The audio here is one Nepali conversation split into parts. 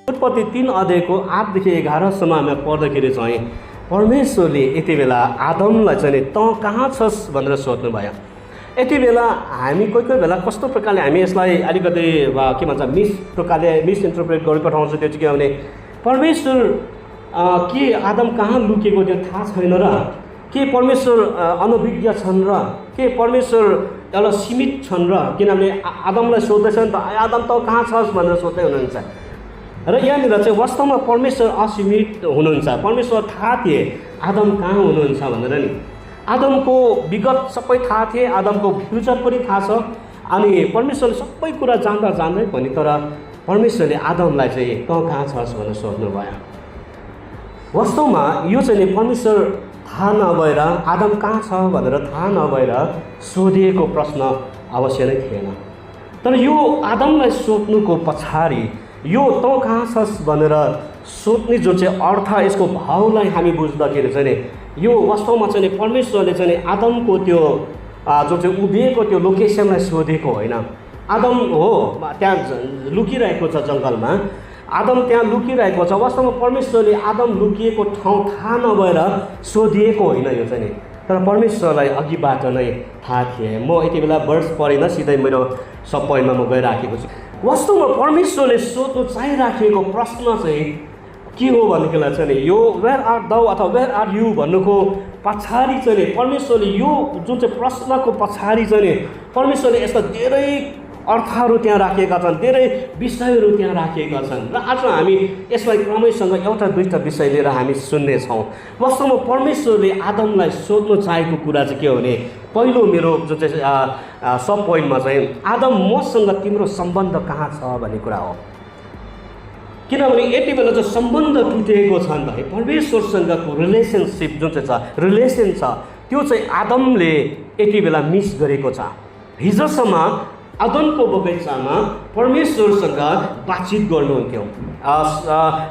उत्पत्ति 3 अध्यायको 8 देखि 11 सम्ममा पढ्दाखेरि चाहिँ परमेश्वरले यति बेला आदमलाई चाहिँ त कहाँ छस् भनेर सोध्नु भयो। यति बेला हामी कोही कोही बेला कस्तो प्रकारले हामी यसलाई अलिकति के भन्छ मिसइन्टरप्रेट गरी पठाउँछौँ। त्यो चाहिँ के भने परमेश्वर के आदम कहाँ लुकेको त्यो थाहा छैन र, के परमेश्वर अनभिज्ञ छन् र, के परमेश्वर एउटा सीमित छन् र, किनभने आदमलाई सोध्दैछन् त आदम त कहाँ छस् भनेर सोध्दै हुनुहुन्छ। र यहाँनिर चाहिँ वास्तवमा परमेश्वर असीमित हुनुहुन्छ। परमेश्वर थाहा थिए आदम कहाँ हुनुहुन्छ भनेर नि। आदमको विगत सबै थाहा थिए, आदमको फ्युचर पनि थाहा छ। अनि परमेश्वरले सबै कुरा जान्दै पनि तर परमेश्वरले आदमलाई चाहिँ त कहाँ छस् भनेर सोध्नुभयो। वास्तवमा यो चाहिँ परमेश्वर थाहा नभएर आदम कहाँ छ भनेर थाहा नभएर सोधिएको प्रश्न अवश्य नै थिएन। तर यो आदमलाई सोध्नुको पछाडि यो त कहाँ छस् भनेर सोध्ने जुन चाहिँ अर्थ, यसको भावलाई हामी बुझ्दाखेरि चाहिँ यो वास्तवमा चाहिँ परमेश्वरले चाहिँ आदमको त्यो जो चाहिँ उभिएको त्यो लोकेसनलाई सोधेको होइन। आदम हो त्यहाँ लुकिरहेको छ जङ्गलमा, आदम त्यहाँ लुकिरहेको छ। वास्तवमा परमेश्वरले आदम लुकिएको ठाउँ थाहा नभएर सोधिएको होइन यो चाहिँ, तर परमेश्वरलाई अघिबाट नै थाहा थिए। म यति बेला वर्ड्स पढिनँ, सिधै मेरो सब पोइन्टमा म गइराखेको छु। वास्तवमा परमेश्वरले सोध्नु चाहिराखेको प्रश्न चाहिँ के हो भनेदेखिलाई चाहिँ यो वेयर आर दौ अथवा वेयर आर यु भन्नुको पछाडि चाहिँ परमेश्वरले यो जुन चाहिँ प्रश्नको पछाडि चाहिँ परमेश्वरले यस्ता धेरै अर्थहरू त्यहाँ राखेका छन्, धेरै विषयहरू त्यहाँ राखेका छन्। र आज हामी यसलाई क्रमैसँग एउटा दुईवटा विषय लिएर हामी सुन्नेछौँ। वास्तवमा परमेश्वरले आदमलाई सोध्नु चाहेको कुरा चाहिँ के हो भने पहिलो मेरो जुन चाहिँ सब पोइन्टमा चाहिँ आदम मसँग तिम्रो सम्बन्ध कहाँ छ भन्ने कुरा हो। किनभने यति बेला चाहिँ सम्बन्ध टुटेको छ नि त, परमेश्वरसँगको रिलेसनसिप जुन चाहिँ छ, रिलेसन छ, त्यो चाहिँ आदमले यति बेला मिस गरेको छ। हिजोसम्म आदमको बगैँचामा परमेश्वरसँग बातचित गर्नुहुन्थ्यो,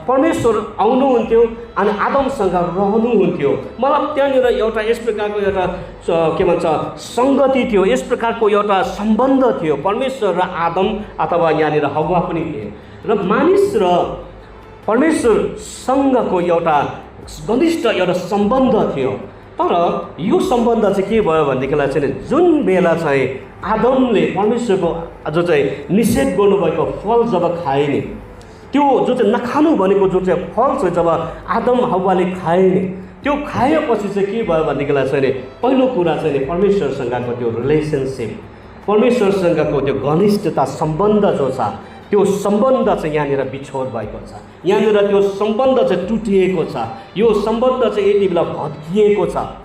परमेश्वर आउनुहुन्थ्यो अनि आदमसँग रहनुहुन्थ्यो। मतलब त्यहाँनिर एउटा यस प्रकारको एउटा के भन्छ सङ्गति थियो, यस प्रकारको एउटा सम्बन्ध थियो परमेश्वर र आदम अथवा यहाँनिर हव्वा पनि थिए। र मानिस र परमेश्वरसँगको एउटा घनिष्ठ एउटा सम्बन्ध थियो। तर यो सम्बन्ध चाहिँ के भयो भनेदेखिलाई चाहिँ जुन बेला चाहिँ आदमले परमेश्वरको जो चाहिँ निषेध गर्नुभएको फल जब खाए नि, त्यो जो चाहिँ नखानु भनेको जो चाहिँ फल चाहिँ जब आदम हव्वाले खाए नि, त्यो खाएपछि चाहिँ के भयो भनेदेखिलाई चाहिँ पहिलो कुरा चाहिँ परमेश्वरसँगको त्यो रिलेसनसिप, परमेश्वरसँगको त्यो घनिष्ठता सम्बन्ध जो छ, त्यो सम्बन्ध चाहिँ यहाँनिर बिछोड भएको छ, यहाँनिर त्यो सम्बन्ध चाहिँ टुटिएको छ, यो सम्बन्ध चाहिँ यति बेला भत्किएको छ।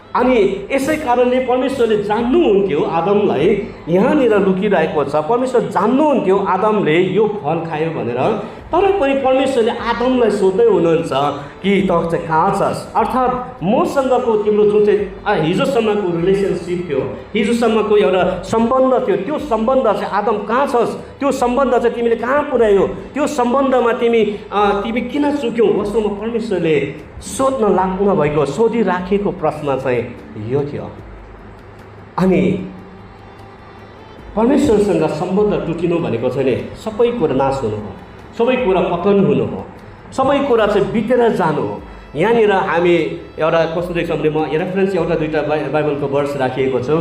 अनि यसै कारणले परमेश्वरले जान्नुहुन्थ्यो आदमलाई यहाँनिर लुकिरहेको छ, परमेश्वर जान्नुहुन्थ्यो आदमले यो फल खायो भनेर, तर पनि परमेश्वरले आदमलाई सोध्दै हुनुहुन्छ कि त चाहिँ कहाँ छस्। अर्थात् मसँगको तिम्रो जुन चाहिँ हिजोसम्मको रिलेसनसिप थियो, हिजोसम्मको एउटा सम्बन्ध थियो, त्यो सम्बन्ध चाहिँ आदम कहाँ छस्, त्यो सम्बन्ध चाहिँ तिमीले कहाँ पुर्यायौ, त्यो सम्बन्धमा तिमी किन चुक्यौ। वास्तवमा परमेश्वरले सोध्न लाग्नु भएको सोधिराखेको प्रश्न चाहिँ यो थियो। अनि परमेश्वरसँग सम्बन्ध टुटिनु भनेको चाहिँ सबै कुरा नाश हुनु हो, सबै कुरा पतन हुनु हो, सबै कुरा चाहिँ बितेर जानु हो। यहाँनिर हामी एउटा कस्तो देख्छौँ भने म रेफरेन्स एउटा दुईवटा बाइबलको वर्स राखिएको छु।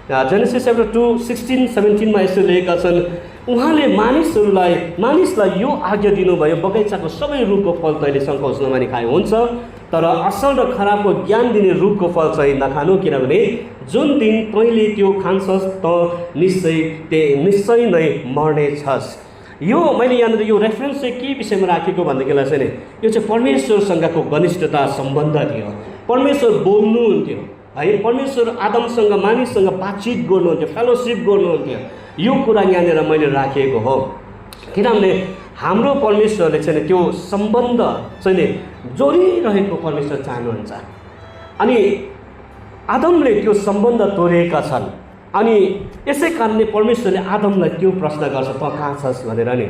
जेनेसिस च्याप्टर 2:16-17 यसो लेखेका छन्, उहाँले मानिसलाई यो आज्ञा दिनुभयो, बगैँचाको सबै रुखको फल तैँले सङ्कोचनमा नि खाए हुन्छ, तर असल र खराबको ज्ञान दिने रुखको फल चाहिँ नखानु, किनभने जुन दिन तैँले त्यो खान्छस् त निश्चय नै मर्ने छस्। यो मैले यहाँनिर यो रेफरेन्स चाहिँ के विषयमा राखेको भनेदेखिलाई चाहिँ यो चाहिँ परमेश्वरसँगको घनिष्ठता सम्बन्ध थियो। परमेश्वर बोल्नुहुन्थ्यो है, परमेश्वर आदमसँग मानिससँग बातचित गर्नुहुन्थ्यो, फेलोसिप गर्नुहुन्थ्यो। यो कुरा यहाँनिर मैले राखेको हो किनभने हाम्रो परमेश्वरले चाहिँ त्यो सम्बन्ध चाहिँ जोडिरहेको परमेश्वर चाहनुहुन्छ। अनि आदमले त्यो सम्बन्ध तोडेका छन्। अनि यसै कारणले परमेश्वरले आदमलाई त्यो प्रश्न गर्छ, त कहाँ छस् भनेर नि।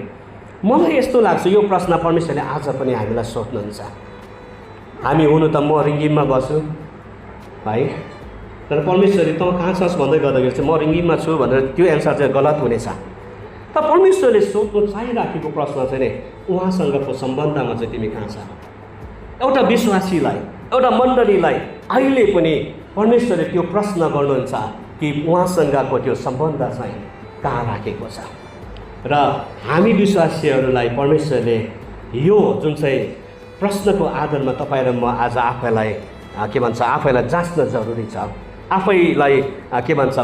मलाई यस्तो लाग्छ यो प्रश्न परमेश्वरले आज पनि हामीलाई सोध्नुहुन्छ। हामी हुनु त म रिङ्गिममा बस्छु भाइ, तर परमेश्वरले त कहाँ छस् भन्दै गर्दाखेरि चाहिँ म रिङ्गिममा छु भनेर त्यो एन्सर चाहिँ गलत हुनेछ। त परमेश्वरले सोध्नु चाहिराखेको प्रश्न चाहिँ नि उहाँसँगको सम्बन्धमा चाहिँ तिमी कहाँ छ? एउटा विश्वासीलाई, एउटा मण्डलीलाई अहिले पनि परमेश्वरले त्यो प्रश्न गर्नुहुन्छ कि उहाँसँगको त्यो सम्बन्ध चाहिँ कहाँ राखेको छ। र हामी विश्वासीहरूलाई परमेश्वरले यो जुन चाहिँ प्रश्नको आधारमा तपाईँ र म आज आफैलाई आफैलाई जाँच्न जरुरी छ, आफैलाई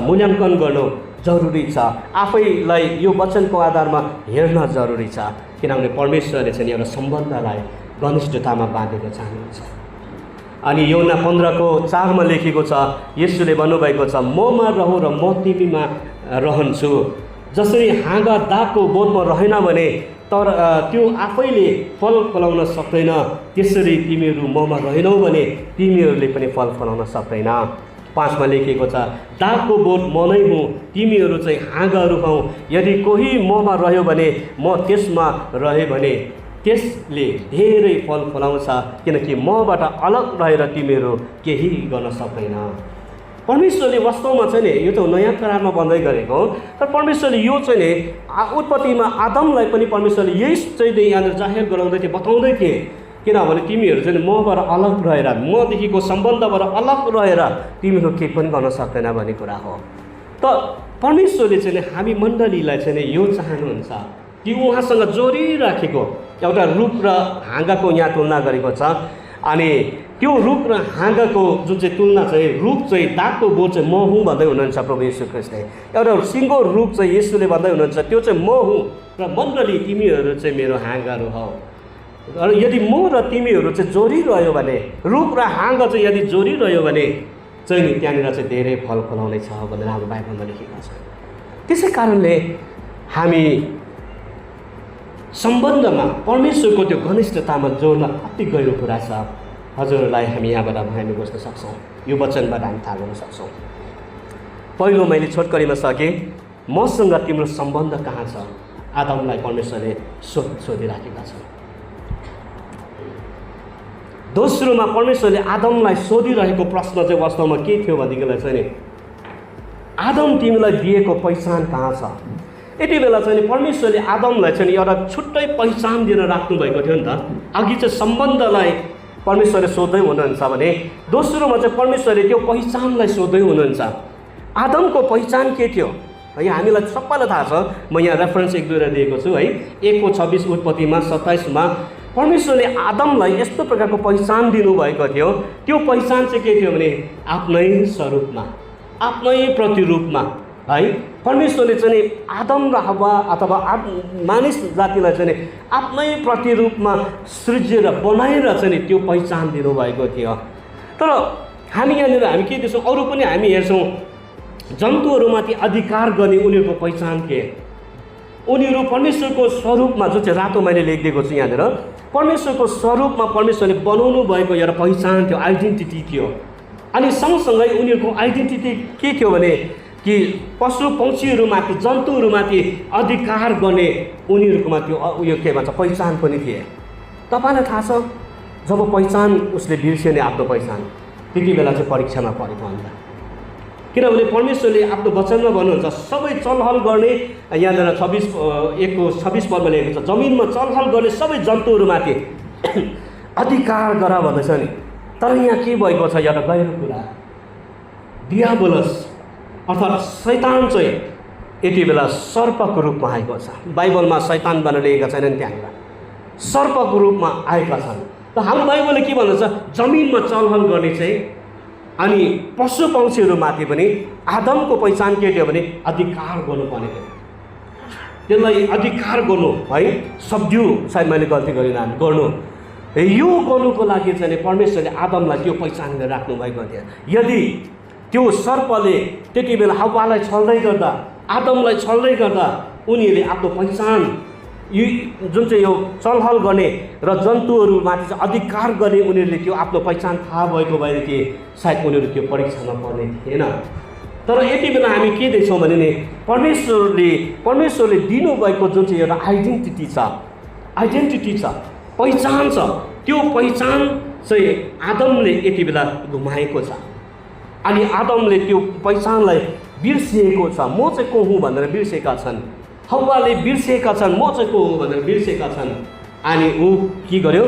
मूल्याङ्कन गर्नु जरुरी छ, आफैलाई यो वचनको आधारमा हेर्न जरुरी छ। किनभने परमेश्वरले चाहिँ एउटा सम्बन्धलाई घनिष्ठतामा बाँधेको चाहनुहुन्छ। अनि यूहन्ना 15:4 लेखेको छ, येशूले भन्नुभएको छ, ममा रहौ र म तिमीमा रहन्छु। जसरी हाँगा दागको बोटमा रहेन भने तर त्यो आफैले फल फलाउन सक्दैन, त्यसरी तिमीहरू ममा रहेनौ भने तिमीहरूले पनि फल फलाउन सक्दैन। 5 लेखेको छ, दागको बोट म नै हुँ, तिमीहरू चाहिँ हाँगाहरू हौ। यदि कोही ममा रह्यो भने म त्यसमा रहे भने त्यसले धेरै फल फलाउँछ, किनकि मबाट अलग रहेर तिमीहरू केही गर्न सक्दैन। परमेश्वरले वास्तवमा चाहिँ नि यो त नयाँ करारमा भन्दै गरेको हो, तर परमेश्वरले यो चाहिँ नि उत्पत्तिमा आदमलाई पनि परमेश्वरले यही चाहिँ यहाँनिर जाहेर गराउँदै थिए, बताउँदै थिए। किनभने तिमीहरू चाहिँ मबाट अलग रहेर, मदेखिको सम्बन्धबाट अलग रहेर तिमीहरू केही पनि गर्न सक्दैन भन्ने कुरा हो। त परमेश्वरले चाहिँ हामी मण्डलीलाई चाहिँ यो चाहनुहुन्छ कि उहाँसँग जोडिराखेको एउटा रुख र हाँगाको यहाँ तुलना गरेको छ। अनि त्यो रुख र हाँगाको जुन चाहिँ तुलना चाहिँ रुख चाहिँ दागको बोट चाहिँ म हुँ भन्दै हुनुहुन्छ प्रभु येशू ख्रीष्टले। एउटा सिङ्गो रुख चाहिँ येशूले भन्दै हुनुहुन्छ त्यो चाहिँ म हुँ र मण्डली तिमीहरू चाहिँ मेरो हाँगाहरू हौ। र यदि म र तिमीहरू चाहिँ जोडिरह्यो भने, रुख र हाँगा चाहिँ यदि जोडिरह्यो भने चाहिँ नि त्यहाँनिर चाहिँ धेरै फल फलाउने छ भनेर हाम्रो बाइबलमा लेखेको छ। त्यसै कारणले हामी सम्बन्धमा परमेश्वरको त्यो घनिष्ठतामा जोड्न कति गहिरो कुरा छ, हजुरहरूलाई हामी यहाँबाट हामी बुझ्न सक्छौँ, यो वचनबाट हामी थाहा गर्न सक्छौँ। पहिलो मैले छोटकरीमा सकेँ, मसँग तिम्रो सम्बन्ध कहाँ छ? आदमलाई परमेश्वरले सोधिराखेका छन्। दोस्रोमा परमेश्वरले आदमलाई सोधिरहेको प्रश्न चाहिँ वास्तवमा के थियो भनेदेखिलाई चाहिँ नि आदम तिमीलाई दिएको पहिचान कहाँ छ? यति बेला चाहिँ परमेश्वरले आदमलाई चाहिँ एउटा छुट्टै पहिचान दिएर राख्नु भएको थियो नि त। अघि चाहिँ सम्बन्धलाई परमेश्वरले सोध्दै हुनुहुन्छ भने दोस्रोमा चाहिँ परमेश्वरले त्यो पहिचानलाई सोध्दै हुनुहुन्छ। आदमको पहिचान के थियो है? हामीलाई सबैलाई थाहा छ, म यहाँ रेफरेन्स 1-2 दिएको छु है। 1:26 उत्पत्तिमा 27मा परमेश्वरले आदमलाई यस्तो प्रकारको पहिचान दिनुभएको थियो। त्यो पहिचान चाहिँ के थियो भने आफ्नै स्वरूपमा, आफ्नै प्रतिरूपमा है परमेश्वरले चाहिँ आदम र हव्वा अथवा मानिस जातिलाई चाहिँ आफ्नै प्रतिरूपमा सृजेर बनाएर चाहिँ त्यो पहिचान दिनुभएको थियो। तर हामी यहाँनिर हामी के देख्छौँ, अरू पनि हामी हेर्छौँ, जन्तुहरूमाथि अधिकार गर्ने उनीहरूको पहिचान के? उनीहरू परमेश्वरको स्वरूपमा, जो चाहिँ रातो मैले लेखिदिएको छु यहाँनिर, परमेश्वरको स्वरूपमा परमेश्वरले बनाउनु भएको एउटा पहिचान थियो, आइडेन्टिटी थियो। अनि सँगसँगै उनीहरूको आइडेन्टिटी के थियो भने कि पशु पक्षीहरूमाथि, जन्तुहरूमाथि अधिकार गर्ने उनीहरूकोमा त्यो उयो के भन्छ पहिचान पनि थिए। तपाईँलाई थाहा छ, जब पहिचान उसले बिर्स्यो नि आफ्नो पहिचान, त्यति बेला चाहिँ परीक्षामा परेको अन्त। किनभने परमेश्वरले आफ्नो वचनमा भन्नुहुन्छ सबै चलहल गर्ने, यहाँनिर 1:26 लेखेको छ, जमिनमा चलहल गर्ने सबै जन्तुहरूमाथि अधिकार गर भन्दैछ नि। तर यहाँ के भएको छ, एउटा गहिरो कुरा, डियाबोलस अर्थात् शैतान चाहिँ यति बेला सर्पको रूपमा आएको छ। बाइबलमा शैतान भनेर लेखेका छैनन्, त्यहाँनिर सर्पको रूपमा आएका छन्। त हाम्रो बाइबलले के भन्दछ, जमिनमा चलहल गर्ने चाहिँ अनि पशु पक्षीहरूमाथि पनि आदमको पहिचान के थियो भने अधिकार गर्नुपर्ने थियो। त्यसलाई अधिकार गर्नु है, सब्ड्यु, सायद मैले गल्ती गरिनँ, गर्नु, यो गर्नुको लागि चाहिँ परमेश्वरले आदमलाई त्यो पहिचान गरेर राख्नु भएको थियो। यदि त्यो सर्पले त्यति बेला हव्वालाई छल्दै गर्दा, आदमलाई छल्दै गर्दा उनीहरूले आफ्नो पहिचान यो जुन चाहिँ यो चलहल गर्ने र जन्तुहरूमाथि चाहिँ अधिकार गर्ने उनीहरूले त्यो आफ्नो पहिचान थाहा भएको भएदेखि सायद उनीहरू त्यो परीक्षामा पर्ने थिएन। तर यति बेला हामी के देख्छौँ भने नि परमेश्वरले दिनुभएको जुन चाहिँ एउटा आइडेन्टिटी छ, पहिचान छ, त्यो पहिचान चाहिँ आदमले यति बेला गुमाएको छ। अनि आदमले त्यो पहिचानलाई बिर्सिएको छ, म चाहिँ को हुँ भनेर बिर्सेका छन्। हव्वाले बिर्सेका छन् म चाहिँ को हो भनेर बिर्सेका छन्। अनि ऊ के गर्यो,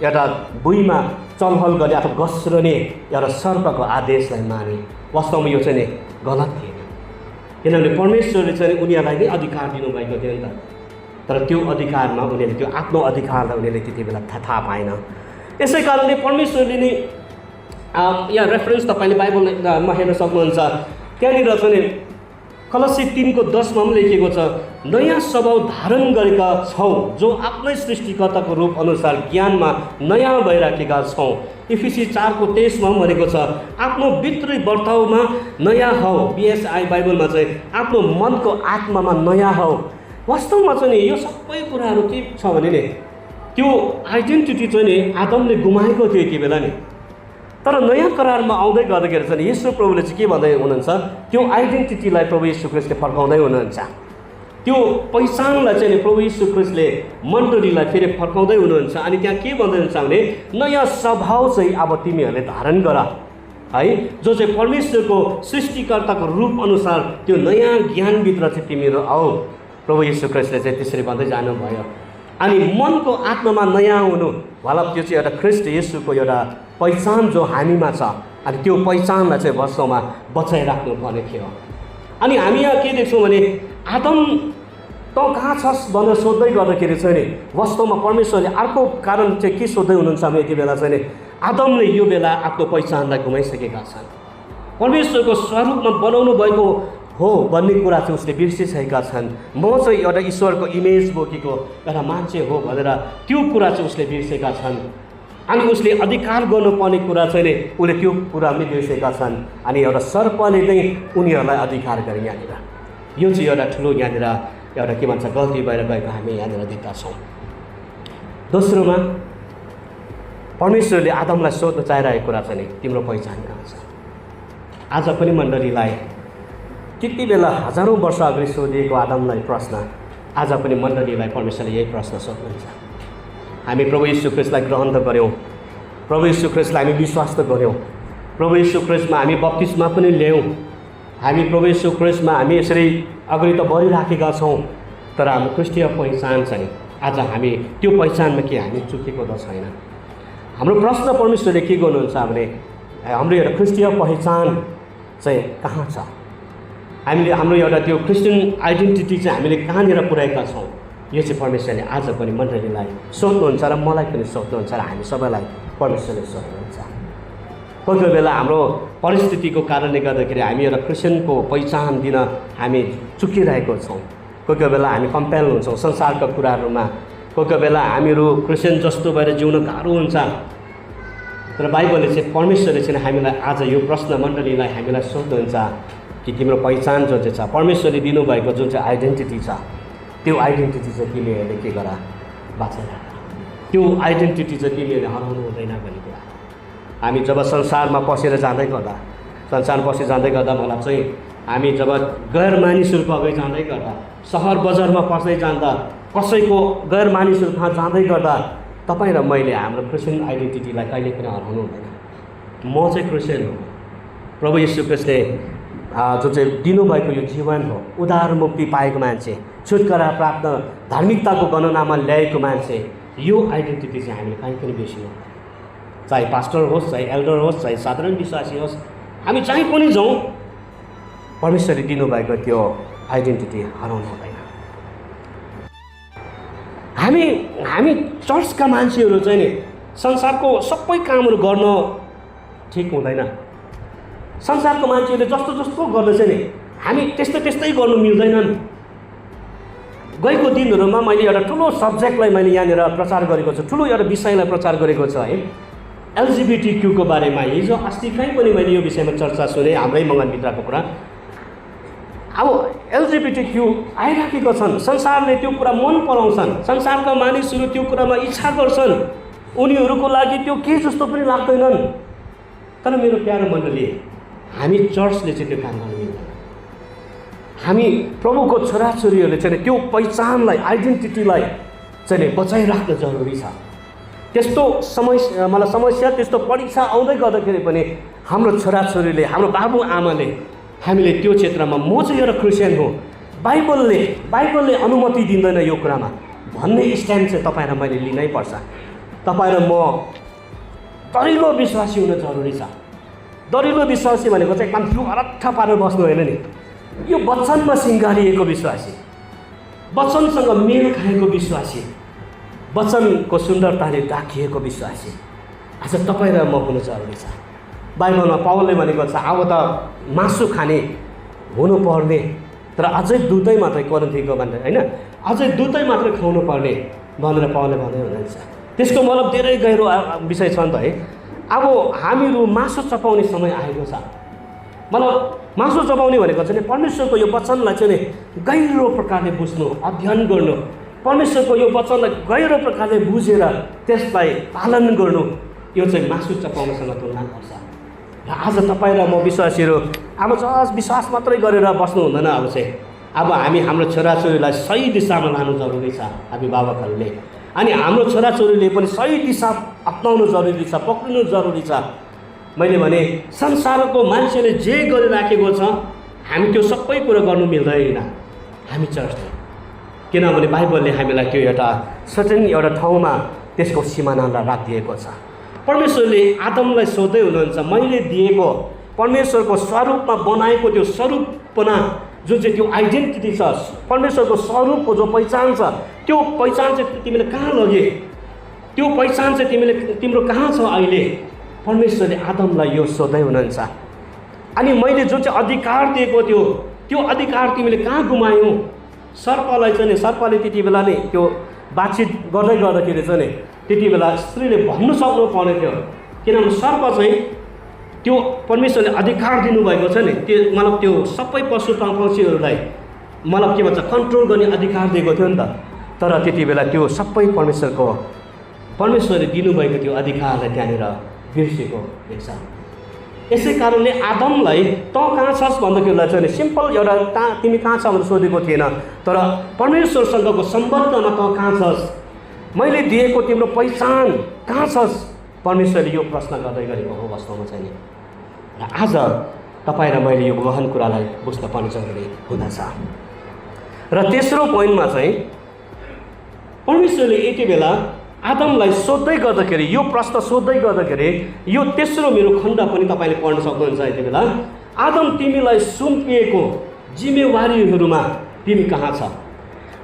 एउटा भुइँमा चलहल गर्ने अथवा घस्रने एउटा सर्पको आदेशलाई माने। वास्तवमा यो चाहिँ नि गलत थिएन, किनभने परमेश्वरले चाहिँ उनीहरूलाई नै अधिकार दिनुभएको थियो नि त। तर त्यो अधिकारमा उनीहरूले, त्यो आफ्नो अधिकारलाई उनीहरूले त्यति बेला थाहा पाएन। यसै कारणले परमेश्वरले नै यहाँ रेफरेन्स तपाईँले बाइबलमा हेर्न सक्नुहुन्छ। त्यहाँनिर चाहिँ कलसी 3:10 पनि लेखिएको छ, नयाँ स्वभाव धारण गरेका छौँ जो आफ्नै सृष्टिकर्ताको रूप अनुसार ज्ञानमा नयाँ भइराखेका छौँ। इफिसी 4:23 पनि भनेको छ, आफ्नो भित्री वर्ताउमा नयाँ हौ। बिएसआई बाइबलमा चाहिँ आफ्नो मनको आत्मामा नयाँ हौ। वास्तवमा चाहिँ नि यो सबै कुराहरू के छ भने नि त्यो आइडेन्टिटी चाहिँ नि आदमले गुमाएको थियो यति बेला नि। तर नयाँ करारमा आउँदै गर्दाखेरि चाहिँ येशू प्रभुले चाहिँ के भन्दै हुनुहुन्छ, त्यो आइडेन्टिटीलाई प्रभु येशू ख्रिस्टले फर्काउँदै हुनुहुन्छ। त्यो पहिचानलाई चाहिँ प्रभु येशू ख्रिस्टले मण्डलीलाई फेरि फर्काउँदै हुनुहुन्छ। अनि त्यहाँ के भन्दै हुनुहुन्छ भने नयाँ स्वभाव चाहिँ अब तिमीहरूले धारण गर है, जो चाहिँ परमेश्वरको सृष्टिकर्ताको रूप अनुसार त्यो नयाँ ज्ञानभित्र चाहिँ तिमीहरू आऊ। प्रभु येशू ख्रिस्टले चाहिँ त्यसरी भन्दै जानुभयो। अनि मनको आत्मामा नयाँ हुनु भला त्यो चाहिँ एउटा ख्रिस्ट येशूको एउटा पहिचान जो हामीमा छ। अनि त्यो पहिचानलाई चाहिँ वास्तवमा बचाइराख्नु पर्ने थियो। अनि हामी यहाँ के देख्छौँ भने आदम त कहाँ छस् भनेर सोध्दै गर्दाखेरि चाहिँ नि वास्तवमा परमेश्वरले अर्को कारण चाहिँ के सोध्दै हुनुहुन्छ भने यति बेला चाहिँ नि आदमले यो बेला आफ्नो पहिचानलाई गुमाइसकेका छन्। परमेश्वरको स्वरूपमा बनाउनु भएको हो भन्ने कुरा चाहिँ उसले बिर्सिसकेका छन्। म चाहिँ एउटा ईश्वरको इमेज बोकेको एउटा मान्छे हो भनेर त्यो कुरा चाहिँ उसले बिर्सेका छन्। अनि उसले अधिकार गर्नुपर्ने कुरा चाहिँ नि उसले त्यो कुरा पनि बिर्सेका छन्। अनि एउटा सर्पले नै उनीहरूलाई अधिकार गरे यहाँनिर। यो चाहिँ एउटा ठुलो यहाँनिर एउटा के भन्छ गल्ती भएर गएको हामी यहाँनिर देख्दा छौँ। दोस्रोमा परमेश्वरले आदमलाई सोध्न चाहिरहेको कुरा चाहिँ नि तिम्रो पहिचान कहाँ छ। आज पनि मण्डलीलाई त्यति बेला हजारौँ वर्ष अगाडि सोधिएको आदमलाई प्रश्न आज पनि मण्डलीलाई परमेश्वरले यही प्रश्न सोध्नुहुन्छ। हामी प्रभु येशू ख्रिस्टलाई ग्रहण त गऱ्यौँ, प्रभु येशू ख्रिस्टलाई हामी विश्वास त गऱ्यौँ, प्रभु येशू ख्रिस्टमा हामी बप्तिस्मा पनि ल्यायौँ, हामी प्रभु येशू ख्रिस्टमा हामी यसरी अगाडि त बढिराखेका छौँ। तर हाम्रो क्रिस्टीय पहिचान छ नि आज हामी त्यो पहिचानमा के हामी चुकेको त छैन। हाम्रो प्रश्न परमेश्वरले के गर्नुहुन्छ भने हाम्रो एउटा क्रिस्टीय पहिचान चाहिँ कहाँ छ, हामीले हाम्रो एउटा त्यो क्रिस्चियन आइडेन्टिटी चाहिँ हामीले कहाँनिर पुर्याएका छौँ। यो चाहिँ परमेश्वरले आज पनि मण्डलीलाई सोध्नुहुन्छ र मलाई पनि सोध्नुहुन्छ र हामी सबैलाई परमेश्वरले सोध्नुहुन्छ। कोही कोही बेला हाम्रो परिस्थितिको कारणले गर्दाखेरि हामी एउटा क्रिस्चियनको पहिचान दिन हामी चुकिरहेको छौँ। कोही कोही बेला हामी कम्पेल हुन्छौँ संसारका कुराहरूमा, कोही कोही बेला हामीहरू क्रिस्चियन जस्तो भएर जिउन गाह्रो हुन्छ। तर बाइबलले चाहिँ परमेश्वरले चाहिँ हामीलाई आज यो प्रश्न मण्डलीलाई हामीलाई सोध्नुहुन्छ कि तिम्रो पहिचान जुन चाहिँ छ, परमेश्वरले दिनुभएको जुन चाहिँ आइडेन्टिटी छ, त्यो आइडेन्टिटी चाहिँ तिमीहरूले के गर बाँचेर, त्यो आइडेन्टिटी चाहिँ तिमीहरूले हराउनु हुँदैन भन्ने कुरा। हामी जब संसारमा पसेर जाँदै गर्दा, संसार पसेर जाँदै गर्दा मलाई चाहिँ हामी जब गैर मानिसहरूको अगाडि जाँदै गर्दा, सहर बजारमा पस्दै जाँदा, कसैको गैर मानिसहरू कहाँ जाँदै गर्दा तपाईँ र मैले हाम्रो क्रिस्चियन आइडेन्टिटीलाई कहिले पनि हराउनु हुँदैन। म चाहिँ क्रिस्चियन हो, प्रभु येशू ख्रिस्टले जो चाहिँ दिनुभएको यो जीवन हो, उद्धार मुक्ति पाएको मान्छे, छुटकारा प्राप्त धार्मिकताको गणनामा ल्याएको मान्छे, यो आइडेन्टिटी चाहिँ हामीले कहीँ पनि बिर्सिनु हुँदैन। चाहे पास्टर होस्, चाहे एल्डर होस्, चाहे साधारण विश्वासी होस्, हामी जहीँ पनि जाउँ परमेश्वरले दिनुभएको त्यो आइडेन्टिटी हराउनु हुँदैन। हामी चर्चका मान्छेहरू चाहिँ नि संसारको सबै कामहरू गर्न ठिक हुँदैन। संसारको मान्छेहरूले जस्तो जस्तो गर्दैछ नि हामी त्यस्तै गर्नु मिल्दैनन्। गएको दिनहरूमा मैले एउटा ठुलो सब्जेक्टलाई मैले यहाँनिर प्रचार गरेको छु, ठुलो एउटा विषयलाई प्रचार गरेको छ है, एलजिबिटिक्यूको बारेमा। हिजो अस्ति कहीँ पनि मैले यो विषयमा चर्चा सुने, हाम्रै मगनभित्रको कुरा। अब एलजिबिटिक्यू आइराखेका छन्, संसारले त्यो कुरा मन पराउँछन्, संसारका मानिसहरू त्यो कुरामा इच्छा गर्छन्, उनीहरूको लागि त्यो के जस्तो पनि लाग्दैनन्। तर मेरो प्यारो मण्डली, हामी चर्चले चाहिँ त्यो काम गर्न मिल्दैन। हामी प्रभुको छोराछोरीहरूले चाहिँ त्यो पहिचानलाई, आइडेन्टिटीलाई चाहिँ बचाइराख्न जरुरी छ। त्यस्तो मलाई समस्या, त्यस्तो परीक्षा आउँदै गर्दाखेरि पनि हाम्रो छोराछोरीले, हाम्रो बाबुआमाले हामीले त्यो क्षेत्रमा म चाहिँ एउटा क्रिस्चियन हो बाइबलले अनुमति दिँदैन यो कुरामा भन्ने स्ट्यान्ड चाहिँ तपाईँ र मैले लिनै पर्छ। तपाईँ र म दरिलो विश्वासी हुन जरुरी छ। दरिलो विश्वासी भनेको चाहिँ एकदम जिउ अरट्ठ पारेर बस्नु होइन नि, यो वचनमा सिँगारिएको विश्वासी, वचनसँग मेल खाएको विश्वासी, वचनको सुन्दरताले ढाकिएको विश्वासी आज तपाईँ र म हुनु जरुरी छ। बाइबलमा पावलले भनेको छ अब त मासु खाने हुनुपर्ने तर अझै दुधै मात्रै कोरिन्थीको भनेर होइन, अझै दुधै मात्रै खुवाउनु पर्ने भनेर पावलले भन्दै हुनुहुन्छ। त्यसको मतलब धेरै गहिरो विषय छ नि त है। अब हामीहरू मासु चपाउने समय आएको छ। मतलब मासु चपाउने भनेको चाहिँ परमेश्वरको यो वचनलाई चाहिँ गहिरो प्रकारले बुझ्नु, अध्ययन गर्नु, परमेश्वरको यो वचनलाई गहिरो प्रकारले बुझेर त्यसलाई पालन गर्नु, यो चाहिँ मासु चपाउनसँग तुलना गर्छ। र आज तपाईँ र म विश्वासीहरू अब जस्ट विश्वास मात्रै गरेर बस्नु हुँदैन। अब चाहिँ अब हामी हाम्रो छोराछोरीलाई सही दिशामा लानु जरुरी छ अभिभावकहरूले, अनि हाम्रो छोराछोरीले पनि सही दिशा अपनाउनु जरुरी छ, पक्रिनु जरुरी छ। मैले भने संसारको मान्छेले जे गरिराखेको छ हामी त्यो सबै कुरो गर्नु मिल्दैन हामी चर्चले, किनभने बाइबलले हामीलाई त्यो एउटा सर्टेन एउटा ठाउँमा त्यसको सिमानालाई राखिदिएको छ। परमेश्वरले आदमलाई सोध्दै हुनुहुन्छ, मैले दिएको परमेश्वरको स्वरूपमा बनाएको त्यो स्वरूपना जुन चाहिँ त्यो आइडेन्टिटी छ, परमेश्वरको स्वरूपको जो पहिचान छ, त्यो पहिचान चाहिँ तिमीले कहाँ लगे, त्यो पहिचान चाहिँ तिम्रो कहाँ छ अहिले? परमेश्वरले आदमलाई यो सोध्दै हुनुहुन्छ। अनि मैले जुन चाहिँ अधिकार दिएको थियो त्यो अधिकार तिमीले कहाँ गुमायौ? सर्पलाई चाहिँ सर्पले त्यति बेला नै त्यो बातचित गर्दै गर्दाखेरि चाहिँ त्यति बेला स्त्रीले भन्नु सक्नु पर्ने थियो, किनभने सर्प चाहिँ त्यो परमेश्वरले अधिकार दिनुभएको छ नि, त्यो मतलब त्यो सबै पशु पक्षीहरूलाई मतलब के भन्छ कन्ट्रोल गर्ने अधिकार दिएको थियो नि त। तर त्यति बेला त्यो सबै परमेश्वरले दिनुभएको त्यो अधिकारलाई त्यहाँनिर बिर्सेको देख्छ। यसै कारणले आदमलाई त कहाँ छस् भन्दाखेरिलाई चाहिँ सिम्पल एउटा तिमी कहाँ छ भनेर सोधेको थिएन, तर परमेश्वरसँगको सम्बन्धमा त कहाँ छस्, मैले दिएको तिम्रो पहिचान कहाँ छस्, परमेश्वरले यो प्रश्न गर्दै गरेको हो वास्तवमा चाहिँ। र आज तपाईँ र मैले यो गहन कुरालाई बुझ्न पर्ने जरुरी हुँदछ। र तेस्रो पोइन्टमा चाहिँ परमेश्वरले यति बेला आदमलाई सोध्दै गर्दाखेरि, यो प्रश्न सोध्दै गर्दाखेरि यो तेस्रो मेरो खण्ड पनि तपाईँले पढ्न सक्नुहुन्छ। यति बेला आदम तिमीलाई सुम्पिएको जिम्मेवारीहरूमा तिमी कहाँ छ?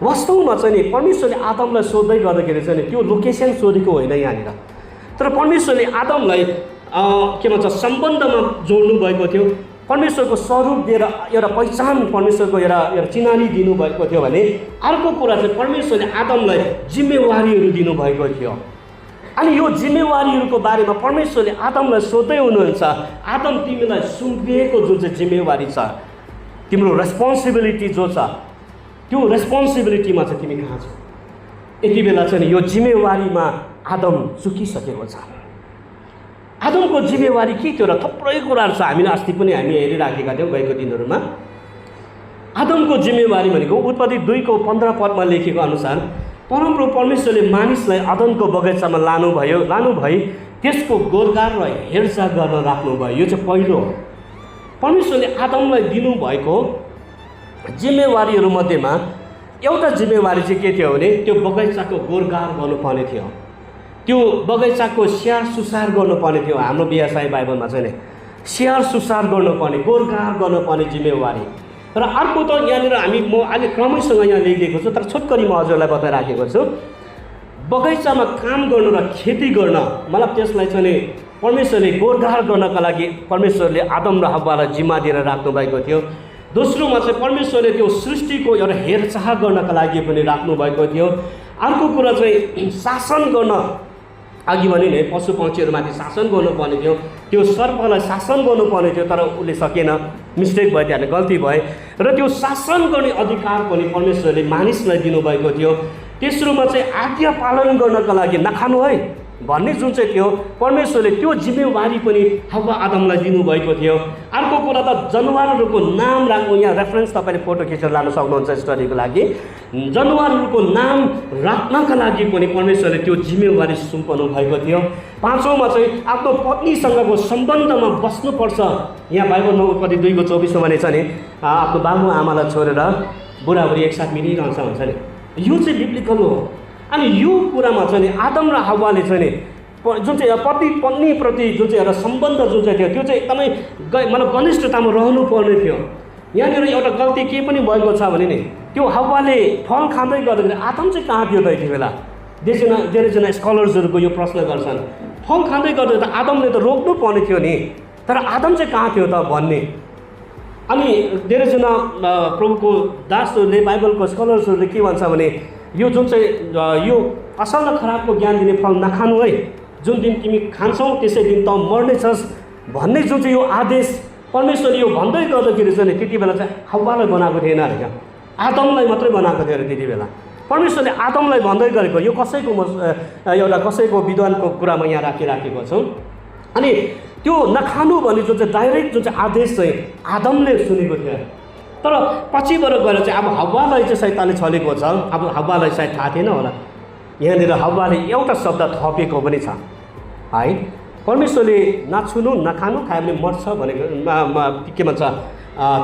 वास्तवमा चाहिँ नि परमेश्वरले आदमलाई सोध्दै गर्दाखेरि चाहिँ त्यो लोकेसन सोधेको होइन यहाँनिर, तर परमेश्वरले आदमलाई के भन्छ सम्बन्धमा जोड्नु भएको थियो। परमेश्वरको स्वरूप दिएर एउटा पहिचान परमेश्वरको एउटा चिनारी दिनुभएको थियो भने अर्को कुरा चाहिँ परमेश्वरले आदमलाई जिम्मेवारीहरू दिनुभएको थियो। अनि यो जिम्मेवारीहरूको बारेमा परमेश्वरले आदमलाई सोध्दै हुनुहुन्छ, आदम तिमीलाई सुम्पिएको जुन चाहिँ जिम्मेवारी छ, तिम्रो रेस्पोन्सिबिलिटी जो छ, त्यो रेस्पोन्सिबिलिटीमा चाहिँ तिमी कहाँ छौ? यति बेला चाहिँ यो जिम्मेवारीमा आदम चुकिसकेको छ। आदमको जिम्मेवारी के थियो र थुप्रै कुराहरू छ, हामीले अस्ति पनि हामी हेरिराखेका थियौँ गएको दिनहरूमा। आदमको जिम्मेवारी भनेको उत्पत्ति 2:15 पदमा लेखेको अनुसार परमप्रभु परमेश्वरले मानिसलाई अदनको बगैँचामा लानुभई त्यसको गोरगार र हेरचाह गर्न राख्नुभयो। यो चाहिँ पहिलो परमेश्वरले आदमलाई दिनुभएको जिम्मेवारीहरूमध्येमा एउटा जिम्मेवारी चाहिँ के थियो भने त्यो बगैँचाको गोरगार गर्नुपर्ने थियो, त्यो बगैँचाको स्याहार सुसार गर्नुपर्ने थियो। हाम्रो व्यवसाय बाइबलमा चाहिँ स्याहार सुसार गर्नुपर्ने, गोरगार गर्नुपर्ने जिम्मेवारी। र अर्को त यहाँनिर म अहिले क्रमैसँग यहाँ लेखिदिएको छु, तर छोटकरी म हजुरलाई बताइराखेको छु। बगैँचामा काम गर्नु र खेती गर्न मतलब त्यसलाई चाहिँ परमेश्वरले गोरगार गर्नका लागि परमेश्वरले आदम र हव्वालाई जिम्मा दिएर राख्नु भएको थियो। दोस्रोमा चाहिँ परमेश्वरले त्यो सृष्टिको एउटा हेरचाह गर्नका लागि पनि राख्नु भएको थियो। अर्को कुरा चाहिँ शासन गर्न, अघि भने नि पशु पक्षीहरूमाथि शासन गर्नुपर्ने थियो, त्यो सर्पलाई शासन गर्नुपर्ने थियो, तर उसले सकेन, मिस्टेक भयो, त्यहाँ गल्ती भयो। र त्यो शासन गर्ने अधिकार पनि परमेश्वरले मानिसलाई दिनुभएको थियो। तेस्रोमा चाहिँ आज्ञा पालन गर्नका लागि नखानु है भन्ने जुन चाहिँ थियो परमेश्वरले त्यो जिम्मेवारी पनि हव्वा आदमलाई दिनुभएको थियो। अर्को कुरा त जनावरहरूको नाम राख्नु, यहाँ रेफरेन्स तपाईँले फोटो खिचेर लान सक्नुहुन्छ स्टडीको लागि। जनावरहरूको नाम राख्नका लागि पनि परमेश्वरले त्यो जिम्मेवारी सुम्पनु भएको थियो। पाँचौँमा चाहिँ आफ्नो पत्नीसँगको सम्बन्धमा बस्नुपर्छ। यहाँ बाइबलमा उत्पत्ति 2:24 भने चाहिँ आफ्नो बाबु आमालाई छोडेर बुढाबुढी एकसाथ मिलिरहन्छ हुन्छ नि, यो चाहिँ बिब्लिकल हो। अनि यो कुरामा चाहिँ नि आदम र हव्वाले चाहिँ नि जुन चाहिँ पति पत्नीप्रति जुन चाहिँ एउटा सम्बन्ध जुन चाहिँ थियो त्यो चाहिँ एकदमै मतलब घनिष्ठतामा रहनु पर्ने थियो। यहाँनिर एउटा गल्ती के पनि भएको छ भने नि त्यो हव्वाले फल खाँदै गर्दाखेरि आदम चाहिँ कहाँ थियो त यति बेला? धेरैजना स्कलर्सहरूको यो प्रश्न गर्छन्, फल खाँदै गर्दा त आदमले त रोक्नु पर्ने थियो नि, तर आदम चाहिँ कहाँ थियो त भन्ने। अनि धेरैजना प्रभुको दासहरूले बाइबलको स्कलर्सहरूले के भन्छ भने यो जुन चाहिँ यो असल र खराबको ज्ञान दिने फल नखानु है, जुन दिन तिमी खान्छौ त्यसै दिन त मर्नेछस् भन्ने जुन चाहिँ यो आदेश परमेश्वरले यो भन्दै गर्दाखेरि चाहिँ त्यति बेला चाहिँ हव्वालाई बनाएको थिएन अरे क्या, आदमलाई मात्रै बनाएको थियो अरे त्यति बेला। परमेश्वरले आदमलाई भन्दै गरेको यो कसैको विद्वानको कुरा म यहाँ राखिराखेको छु। अनि त्यो नखानु भन्ने जुन चाहिँ डाइरेक्ट जुन चाहिँ आदेश चाहिँ आदमले सुनेको थियो, तर पछिबाट गएर चाहिँ अब हव्वालाई चाहिँ शैतानले छलेको छ। अब हव्वालाई सायद थाहा थिएन होला, यहाँनिर हव्वाले एउटा शब्द थपेको पनि छ है, परमेश्वरले नछुनु नखानु खायो भने मर्छ भनेको के भन्छ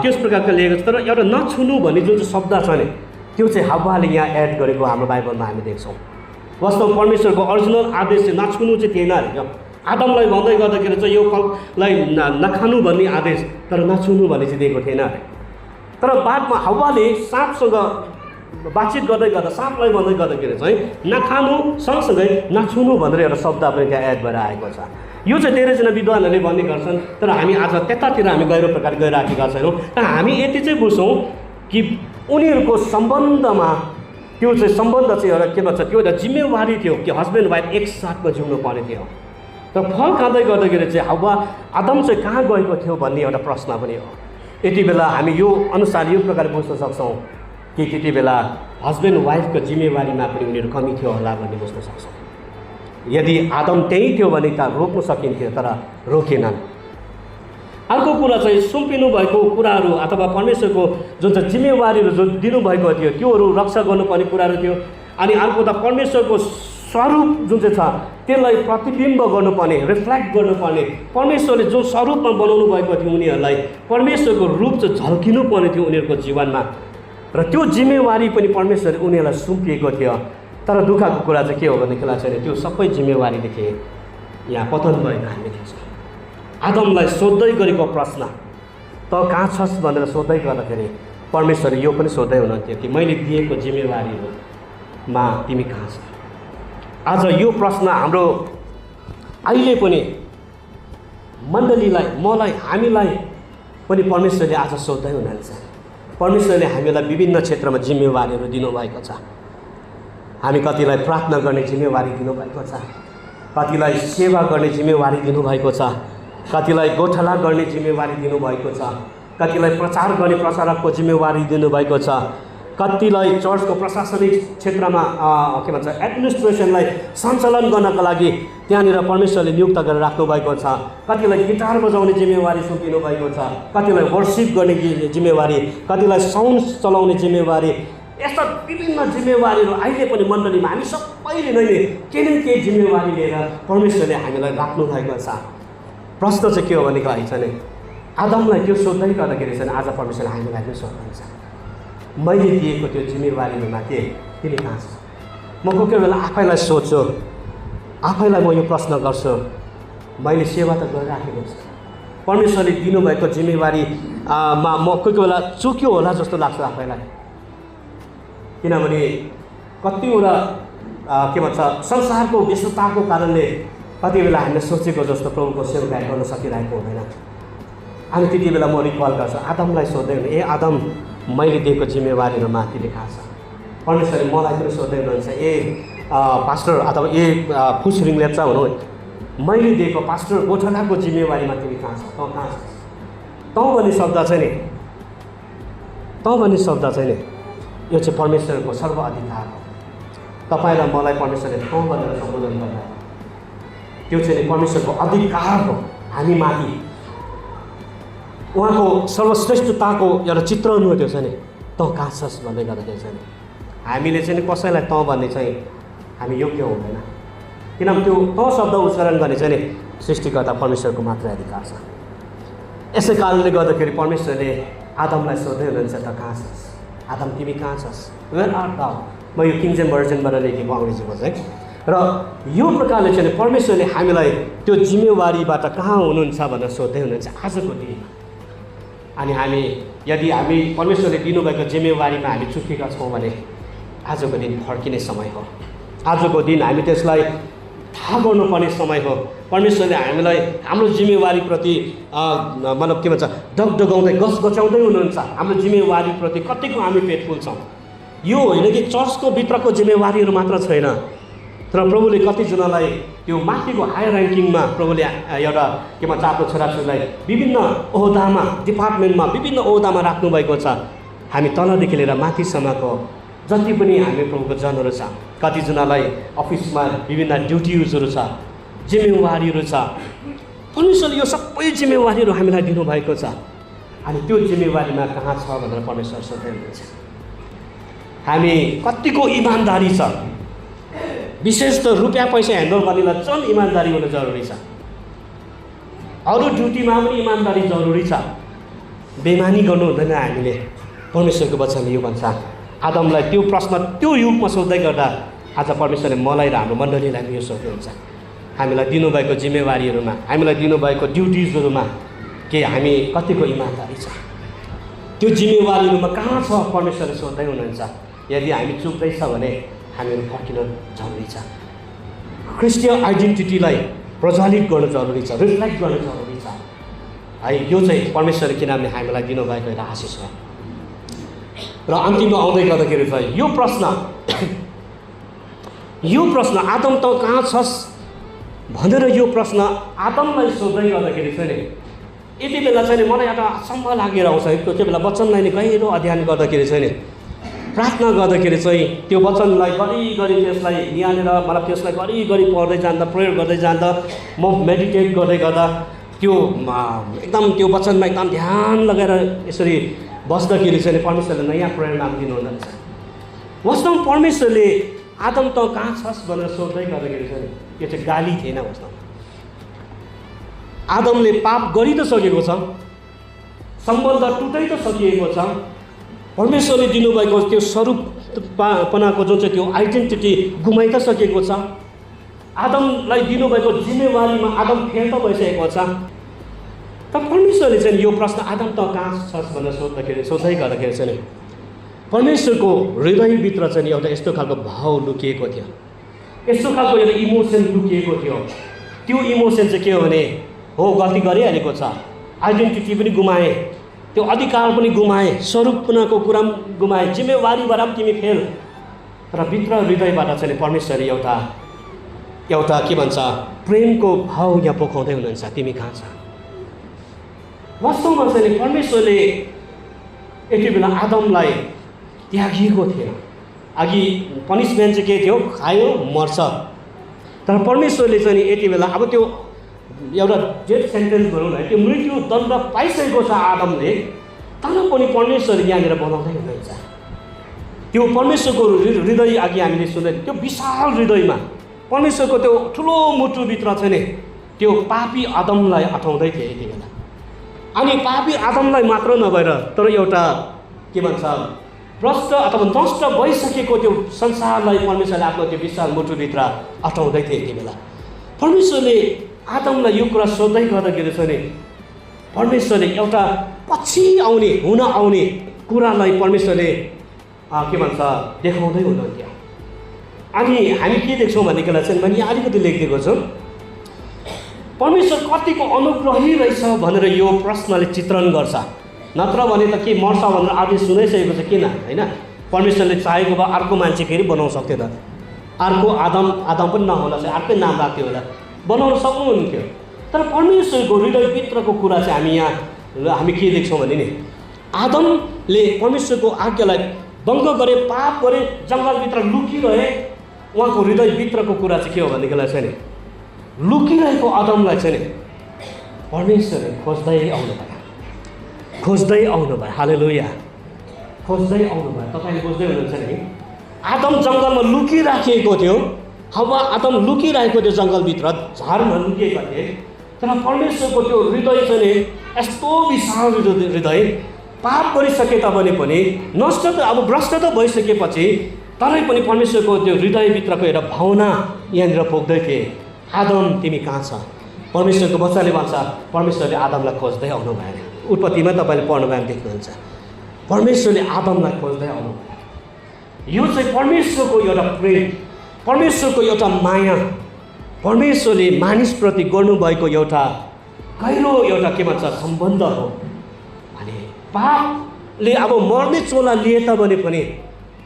त्यस प्रकारको लेखेको छ। तर एउटा नछुनु भन्ने जुन चाहिँ शब्द छ नि त्यो चाहिँ हव्वाले यहाँ एड गरेको हाम्रो बाइबलमा हामी देख्छौँ। वास्तवमा परमेश्वरको अरिजिनल आदेश चाहिँ नछुनु चाहिँ थिएन अरे क्या, आदमलाई भन्दै गर्दाखेरि चाहिँ यो फललाई नखानु भन्ने आदेश, तर नछुनु भन्ने चाहिँ दिएको थिएन अरे। तर बादमा हव्वाले साँपसँग बातचित गर्दै गर्दा साँपलाई भन्दै गर्दाखेरि चाहिँ नखानु सँगसँगै नछुनु भनेर एउटा शब्द पनि त्यहाँ एड भएर आएको छ। यो चाहिँ धेरैजना विद्वानहरूले भन्ने गर्छन्, तर हामी आज त्यतातिर हामी गहिरो प्रकार गइराखेका छैनौँ। तर हामी यति चाहिँ बुझ्छौँ कि उनीहरूको सम्बन्धमा त्यो चाहिँ सम्बन्ध चाहिँ एउटा के भन्छ त्यो एउटा जिम्मेवारी थियो कि हस्बेन्ड वाइफ एकसाथमा जिउनु पर्ने थियो। तर फल खाँदै गर्दाखेरि चाहिँ हव्वा आदम चाहिँ कहाँ गएको थियो भन्ने एउटा प्रश्न पनि हो। यति बेला हामी यो अनुसार यो प्रकार बुझ्न सक्छौँ कि त्यति बेला हस्बेन्ड वाइफको जिम्मेवारीमा पनि उनीहरू कमी थियो होला भन्ने बुझ्न सक्छौँ। यदि आदम त्यही थियो भने त रोक्न सकिन्थ्यो, तर रोकेनन्। अर्को कुरा चाहिँ सुम्पिनु भएको कुराहरू अथवा परमेश्वरको जुन चाहिँ जिम्मेवारीहरू जुन दिनुभएको थियो त्योहरू रक्षा गर्नुपर्ने कुराहरू थियो। अनि अर्को त परमेश्वरको स्वरूप जुन चाहिँ छ त्यसलाई प्रतिबिम्ब गर्नुपर्ने, रिफ्लेक्ट गर्नुपर्ने, परमेश्वरले जो स्वरूपमा बनाउनु भएको थियो उनीहरूलाई परमेश्वरको रूप चाहिँ झल्किनु पर्ने थियो उनीहरूको जीवनमा, र त्यो जिम्मेवारी पनि परमेश्वरले उनीहरूलाई सुम्पिएको थियो। तर दुःखको कुरा चाहिँ के हो भनेदेखिलाई चाहिँ त्यो सबै जिम्मेवारीदेखि यहाँ पतन भएको हामी देख्छौँ। आदमलाई सोध्दै गरेको प्रश्न त कहाँ छस् भनेर सोध्दै गर्दाखेरि परमेश्वरले यो पनि सोध्दै हुनुहुन्थ्यो कि मैले दिएको जिम्मेवारीमा तिमी कहाँ छौ। आज यो प्रश्न हाम्रो अहिले पनि मण्डलीलाई, मलाई, हामीलाई पनि परमेश्वरले आज सोध्दै हुनुहुन्छ। परमेश्वरले हामीलाई विभिन्न क्षेत्रमा जिम्मेवारीहरू दिनुभएको छ। हामी कतिलाई प्रार्थना गर्ने जिम्मेवारी दिनुभएको छ, कतिलाई सेवा गर्ने जिम्मेवारी दिनुभएको छ, कतिलाई गोठला गर्ने जिम्मेवारी दिनुभएको छ, कतिलाई प्रचार गर्ने प्रचारकको जिम्मेवारी दिनुभएको छ, कतिलाई चर्चको प्रशासनिक क्षेत्रमा के भन्छ एडमिनिस्ट्रेसनलाई सञ्चालन गर्नका लागि त्यहाँनिर परमेश्वरले नियुक्त गरेर राख्नुभएको छ, कतिलाई गिटार बजाउने जिम्मेवारी सुम्पिनु भएको छ, कतिलाई वर्सिप गर्ने जिम्मेवारी, कतिलाई साउन्ड चलाउने जिम्मेवारी। यस्ता विभिन्न जिम्मेवारीहरू अहिले पनि मण्डलीमा हामी सबैले नै केही न केही जिम्मेवारी लिएर परमेश्वरले हामीलाई राख्नु भएको छ। प्रश्न चाहिँ के हो भनेदेखि चाहिँ आदमलाई त्यो सोध्दै गर्दाखेरि चाहिँ आज परमेश्वरले हामीलाई पनि सोध्नुहुन्छ, मैले दिएको त्यो जिम्मेवारीमा के तिमी कहाँ छ। म कोही कोही बेला आफैलाई सोध्छु, आफैलाई म यो प्रश्न गर्छु, मैले सेवा त गरिराखेको छु, परमेश्वरले दिनुभएको जिम्मेवारीमा म कोही कोही बेला चुक्यो होला जस्तो लाग्छ आफैलाई। किनभने कतिवटा के भन्छ संसारको व्यस्तताको कारणले कति बेला हामीले सोचेको जस्तो प्रभुको सेवाकार्य गर्न सकिरहेको हुँदैन। अनि त्यति बेला म रिकल गर्छु, आदमलाई सोध्दै हुनु, ए आदम मैले दिएको जिम्मेवारीहरूमा तिमीले कहाँ छ। परमेश्वरले मलाई पनि सोध्दै हुनुहुन्छ, ए पास्टर अथवा ए फुसरिङ लेप्चा हुनु, मैले दिएको पास्टर गोठलाको जिम्मेवारीमा तिमी कहाँ छ, तँ कहाँ छ। तँ भन्ने शब्द चाहिँ नि, तँ भन्ने शब्द चाहिँ नि यो चाहिँ परमेश्वरको सर्वाधिकार हो। तपाईँलाई मलाई परमेश्वरले तँ भनेर सम्बोधन गर्दा त्यो चाहिँ परमेश्वरको अधिकार हो हामी माथि। उहाँको सर्वश्रेष्ठताको एउटा चित्रण हो त्यो चाहिँ नि, तँ कहाँ छस् भन्दै गर्दाखेरि चाहिँ हामीले चाहिँ कसैलाई तँ भन्ने चाहिँ हामी योग्य हुँदैन। किनभने त्यो तँ शब्द उच्चारण गर्ने चाहिँ नि सृष्टिकर्ता परमेश्वरको मात्र अधिकार छ। यसै कारणले गर्दाखेरि परमेश्वरले आदमलाई सोध्दै हुनुहुन्छ, त कहाँ छस्। आदम तिमी कहाँ छस्, वेयर आर्ट दाउ। म यो किङ जेम्स भर्जनबाट लेखेको अङ्ग्रेजीको चाहिँ। र यो प्रकारले चाहिँ परमेश्वरले हामीलाई त्यो जिम्मेवारीबाट कहाँ हुनुहुन्छ भनेर सोध्दै हुनुहुन्छ आजको दिनमा। अनि यदि हामी परमेश्वरले दिनुभएको जिम्मेवारीमा हामी चुकेका छौँ भने आजको दिन फर्किने समय हो। आजको दिन हामी त्यसलाई थाहा गर्नुपर्ने समय हो। परमेश्वरले हामीलाई हाम्रो जिम्मेवारीप्रति मतलब के भन्छ डगडगाउँदै गचगचाउँदै हुनुहुन्छ। हाम्रो जिम्मेवारीप्रति कतिको हामी फेथफुल छौँ। यो होइन कि चर्चको भित्रको जिम्मेवारीहरू मात्र छैन, तर प्रभुले कतिजनालाई त्यो माथिको हायर ऱ्याङ्किङमा प्रभुले एउटा के भन्छ आफ्नो छोराछोरीलाई विभिन्न ओहदामा डिपार्टमेन्टमा विभिन्न ओहदामा राख्नुभएको छ। हामी तलदेखि लिएर माथिसम्मको जति पनि हामी प्रभुको जनहरू छ, कतिजनालाई अफिसमा विभिन्न ड्युटिजहरू छ, जिम्मेवारीहरू छ। परमेश्वरले यो सबै जिम्मेवारीहरू हामीलाई दिनुभएको छ। अनि त्यो जिम्मेवारीमा कहाँ छ भनेर परमेश्वर सोध्दै हुनुहुन्छ। हामी कतिको इमान्दारी छ। विशेष त रुपियाँ पैसा ह्यान्डल गर्नेलाई झन् इमान्दारी हुनु जरुरी छ। अरू ड्युटीमा पनि इमान्दारी जरुरी छ। बेइमानी गर्नु हुँदैन हामीले। परमेश्वरको वचनले यो भन्छ। आदमलाई त्यो प्रश्न त्यो युगमा सोध्दै गर्दा आज परमेश्वरले मलाई र हाम्रो मण्डलीलाई पनि यो सोध्नुहुन्छ। हामीलाई दिनुभएको जिम्मेवारीहरूमा, हामीलाई दिनुभएको ड्युटिजहरूमा के हामी कतिको इमान्दारी छ, त्यो जिम्मेवारीहरूमा कहाँ छ परमेश्वरले सोध्दै हुनुहुन्छ। यदि हामी चुक्दैछ भने हामीहरू फर्किन जरुरी छ। क्रिस्चियन आइडेन्टिटीलाई प्रज्वलित गर्नु जरुरी छ, रिफ्लेक्ट गर्नु जरुरी छ है। यो चाहिँ परमेश्वरले किनभने हामीलाई दिनुभएको एउटा आशिष हो। र अन्तिममा आउँदै गर्दाखेरि चाहिँ यो प्रश्न आदम त कहाँ छस् भनेर यो प्रश्न आदमलाई सोध्दै गर्दाखेरि चाहिँ यति बेला चाहिँ मलाई एउटा अचम्म लागेर आउँछ। त्यो बेला वचनलाई नै गहिरो अध्ययन गर्दाखेरि चाहिँ प्रार्थना गर्दाखेरि चाहिँ त्यो वचनलाई घरिघरि त्यसलाई यहाँनिर मलाई त्यसलाई घरिघरि पढ्दै जाँदा प्रयोग गर्दै जाँदा म मेडिटेट गर्दै गर्दा त्यो एकदम त्यो वचनमा एकदम ध्यान लगाएर यसरी बस्दाखेरि चाहिँ परमेश्वरले नयाँ प्रेरणा दिनुहुँदछ। वास्तवमा परमेश्वरले आदम त कहाँ छस् भनेर सोध्दै गर्दाखेरि चाहिँ यो चाहिँ गाली थिएन। वास्तवमा आदमले पाप गरि त सकेको छ, सम्बन्ध टुटै त सकिएको छ। परमेश्वरले दिनुभएको त्यो स्वरूपपनाको जुन चाहिँ त्यो आइडेन्टिटी गुमाइ त सकेको छ। आदमलाई दिनुभएको जिम्मेवारीमा आदम फेल त भइसकेको छ। तर परमेश्वरले चाहिँ यो प्रश्न आदम त कहाँ छस् भनेर सोध्दै गर्दाखेरि चाहिँ परमेश्वरको हृदयभित्र चाहिँ एउटा यस्तो खालको भाव लुकिएको थियो, यस्तो खालको एउटा इमोसन लुकिएको थियो। त्यो इमोसन चाहिँ के हो भने हो गल्ती गरिहालेको छ, आइडेन्टिटी पनि गुमाए, त्यो अधिकार पनि गुमाए, स्वरूपनाको कुरा पनि गुमाए, जिम्मेवारीबाट पनि तिमी फेल। तर भित्र हृदयबाट चाहिँ परमेश्वरले एउटा के भन्छ प्रेमको भाव यहाँ पोखाउँदै हुनुहुन्छ, तिमी कहाँ छ। वास्तवमा चाहिँ परमेश्वरले यति बेला आदमलाई त्यागिएको थिएन। अघि पनिसमेन्ट चाहिँ के थियो, खायो मर्छ। तर परमेश्वरले चाहिँ यति बेला अब त्यो एउटा डेथ सेन्टेन्स भनौँ न, त्यो मृत्यु दण्ड पाइसकेको छ आदमले, तर पनि परमेश्वरले यहाँनिर बनाउँदै हुनुहुन्छ। त्यो परमेश्वरको हृदय अघि हामीले सुन्दै त्यो विशाल हृदयमा परमेश्वरको त्यो ठुलो मुटुभित्र चाहिँ त्यो पापी आदमलाई अटाउँदै थियो यति बेला। अनि पापी आदमलाई मात्र नभएर तर एउटा के भन्छ भ्रष्ट अथवा नष्ट भइसकेको त्यो संसारलाई परमेश्वरले आफ्नो त्यो विशाल मुटुभित्र अटाउँदै थिए यति बेला। परमेश्वरले आदमलाई यो कुरा सोध्दै गर्दाखेरि चाहिँ परमेश्वरले एउटा पछि हुन आउने कुरालाई परमेश्वरले के भन्छ देखाउँदै हुनुहुन्थ्यो। अनि हामी के देख्छौँ भनेदेखिलाई चाहिँ मैले अलिकति लेखिदिएको छु, परमेश्वर कतिको अनुग्रही रहेछ भनेर यो प्रश्नले चित्रण गर्छ। नत्र भने त के मर्छ भनेर आदि सुनाइसकेको छ, किन होइन। परमेश्वरले चाहेको भए अर्को मान्छे फेरि बनाउन सक्थ्यो त, अर्को आदम पनि नहोला चाहिँ अर्कै नाम राख्थ्यो होला, बनाउन सक्नुहुन्थ्यो। तर परमेश्वरको हृदयभित्रको कुरा चाहिँ हामी के देख्छौँ भने नि आदमले परमेश्वरको आज्ञालाई भङ्ग गरे, पाप गरे, जङ्गलभित्र लुकिरहे। उहाँको हृदयभित्रको कुरा चाहिँ के हो भनेदेखिलाई चाहिँ नि लुकिरहेको आदमलाई चाहिँ नि परमेश्वरले खोज्दै आउनु भयो। हालेलुया, खोज्दै आउनु भयो। तपाईँले बुझ्दै हुनुहुन्छ नि, आदम जङ्गलमा लुकिराखिएको थियो, हवा आदम लुकिरहेको थियो जङ्गलभित्र, झारमा लुकिएका थिए। तर परमेश्वरको त्यो हृदय चाहिँ यस्तो विशाल हृदय, पाप गरिसके तापनि पनि नष्ट त अब भ्रष्ट त भइसकेपछि तरै पनि परमेश्वरको त्यो हृदयभित्रको एउटा भावना यहाँनिर पोख्दै थिए, आदम तिमी कहाँ छ? परमेश्वरको वचनले भन्छ परमेश्वरले आदमलाई खोज्दै आउनु भएन। उत्पत्तिमा तपाईँले पढ्नुभयो भने देख्नुहुन्छ परमेश्वरले आदमलाई खोज्दै आउनु भयो। यो चाहिँ परमेश्वरको एउटा प्रेम, परमेश्वरको एउटा माया, परमेश्वरले मानिसप्रति गर्नुभएको एउटा गहिरो एउटा के भन्छ सम्बन्ध हो। अनि पापले अब मर्ने चोला लिए त भने पनि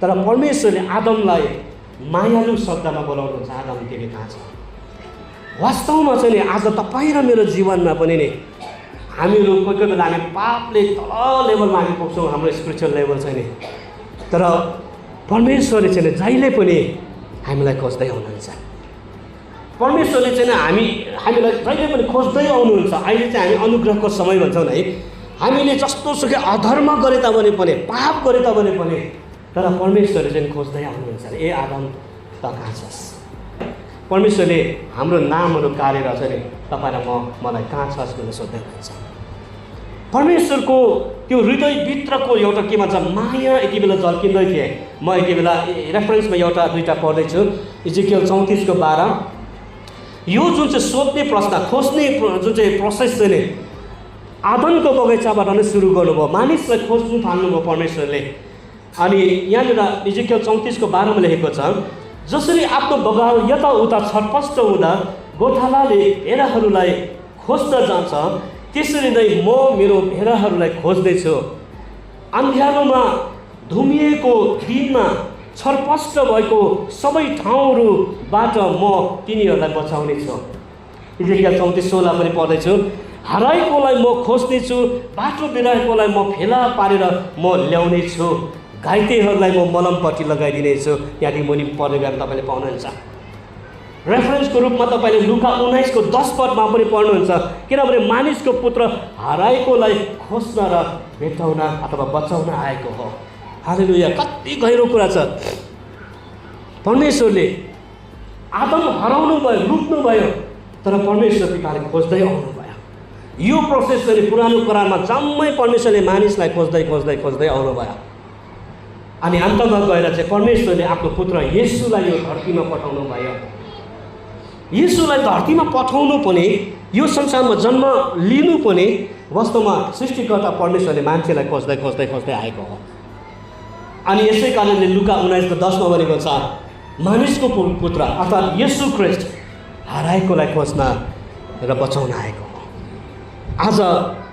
तर परमेश्वरले आदमलाई मायालु शब्दमा बोलाउनुहुन्छ, आदम तिमी कहाँ छ? वास्तवमा चाहिँ नि आज तपाईँ र मेरो जीवनमा पनि नि हामीहरू कोही कोही बेला हामी पापले तल लेभलमा हामी पुग्छौँ, हाम्रो स्पिरिचुअल लेभल चाहिँ नि, तर परमेश्वरले चाहिँ जहिले पनि हामीलाई खोज्दै आउनुहुन्छ। परमेश्वरले चाहिँ हामीलाई जहिले पनि खोज्दै आउनुहुन्छ। अहिले चाहिँ हामी अनुग्रहको समय भन्छौँ है, हामीले जस्तो सुकै अधर्म गरे तापनि पनि पाप गरे तापनि पनि तर परमेश्वरले चाहिँ खोज्दै आउनुहुन्छ। ए आदम त कहाँ छस्? परमेश्वरले हाम्रो नामहरू काटेर चाहिँ तपाईँ र मलाई कहाँ छस् भनेर सोध्दै हुनुहुन्छ। परमेश्वरको त्यो हृदयभित्रको एउटा के भन्छ माया यति बेला झल्किँदै थिए। म यति बेला रेफरेन्समा एउटा दुईवटा पढ्दैछु, इजिकियल 34:12। यो जुन चाहिँ सोध्ने प्रश्न, खोज्ने जुन चाहिँ प्रोसेस चाहिँ नि आदमको बगैँचाबाट नै सुरु गर्नुभयो, मानिसलाई खोज्नु थाल्नुभयो परमेश्वरले। अनि यहाँनिर इजिकियल 34:12मा लेखेको छ, जसरी आफ्नो बगाल यताउता छटपष्ट हुँदा गोठालाले भेडाहरूलाई खोज्न जान्छ त्यसरी नै म मेरो भेडाहरूलाई खोज्दैछु। अन्ध्यारोमा धुमिएको दिनमा छटपष्ट भएको सबै ठाउँहरूबाट म तिनीहरूलाई बचाउनेछु। इजिकियल 34:16 पनि पढ्दैछु, हराएकोलाई म खोज्नेछु, बाटो बिराएकोलाई म फेला पारेर म ल्याउनेछु, घाइतेहरूलाई म मलमपट्टि लगाइदिनेछु। यहाँदेखि मुनि पढ्दै गएर तपाईँले पाउनुहुन्छ। रेफरेन्सको रूपमा तपाईँले लुका 19:10 पनि पढ्नुहुन्छ, किनभने मानिसको पुत्र हराएकोलाई खोज्न र भेटाउन अथवा बचाउन आएको हो। हालेलुया, कति गहिरो कुरा छ। परमेश्वरले आदम हराउनु भयो, लुक्नु भयो, तर परमेश्वर पिताले खोज्दै आउनु भयो। यो प्रोसेस चाहिँ पुरानो करारमा जम्मै परमेश्वरले मानिसलाई खोज्दै खोज्दै खोज्दै आउनु भयो। अनि अन्तमा गएर चाहिँ परमेश्वरले आफ्नो पुत्र येशूलाई यो धरतीमा पठाउनु भयो। येशूलाई धरतीमा पठाउनु पनि, यो संसारमा जन्म लिनु पनि वास्तवमा सृष्टिकर्ता परमेश्वरले मान्छेलाई खोज्दै खोज्दै खोज्दै आएको हो। अनि यसै कारणले लुका 19:10 भनेको छ, मानिसको पुत्र अर्थात् येशू ख्रीष्ट हराएकोलाई खोज्न र बचाउन आएको हो। आज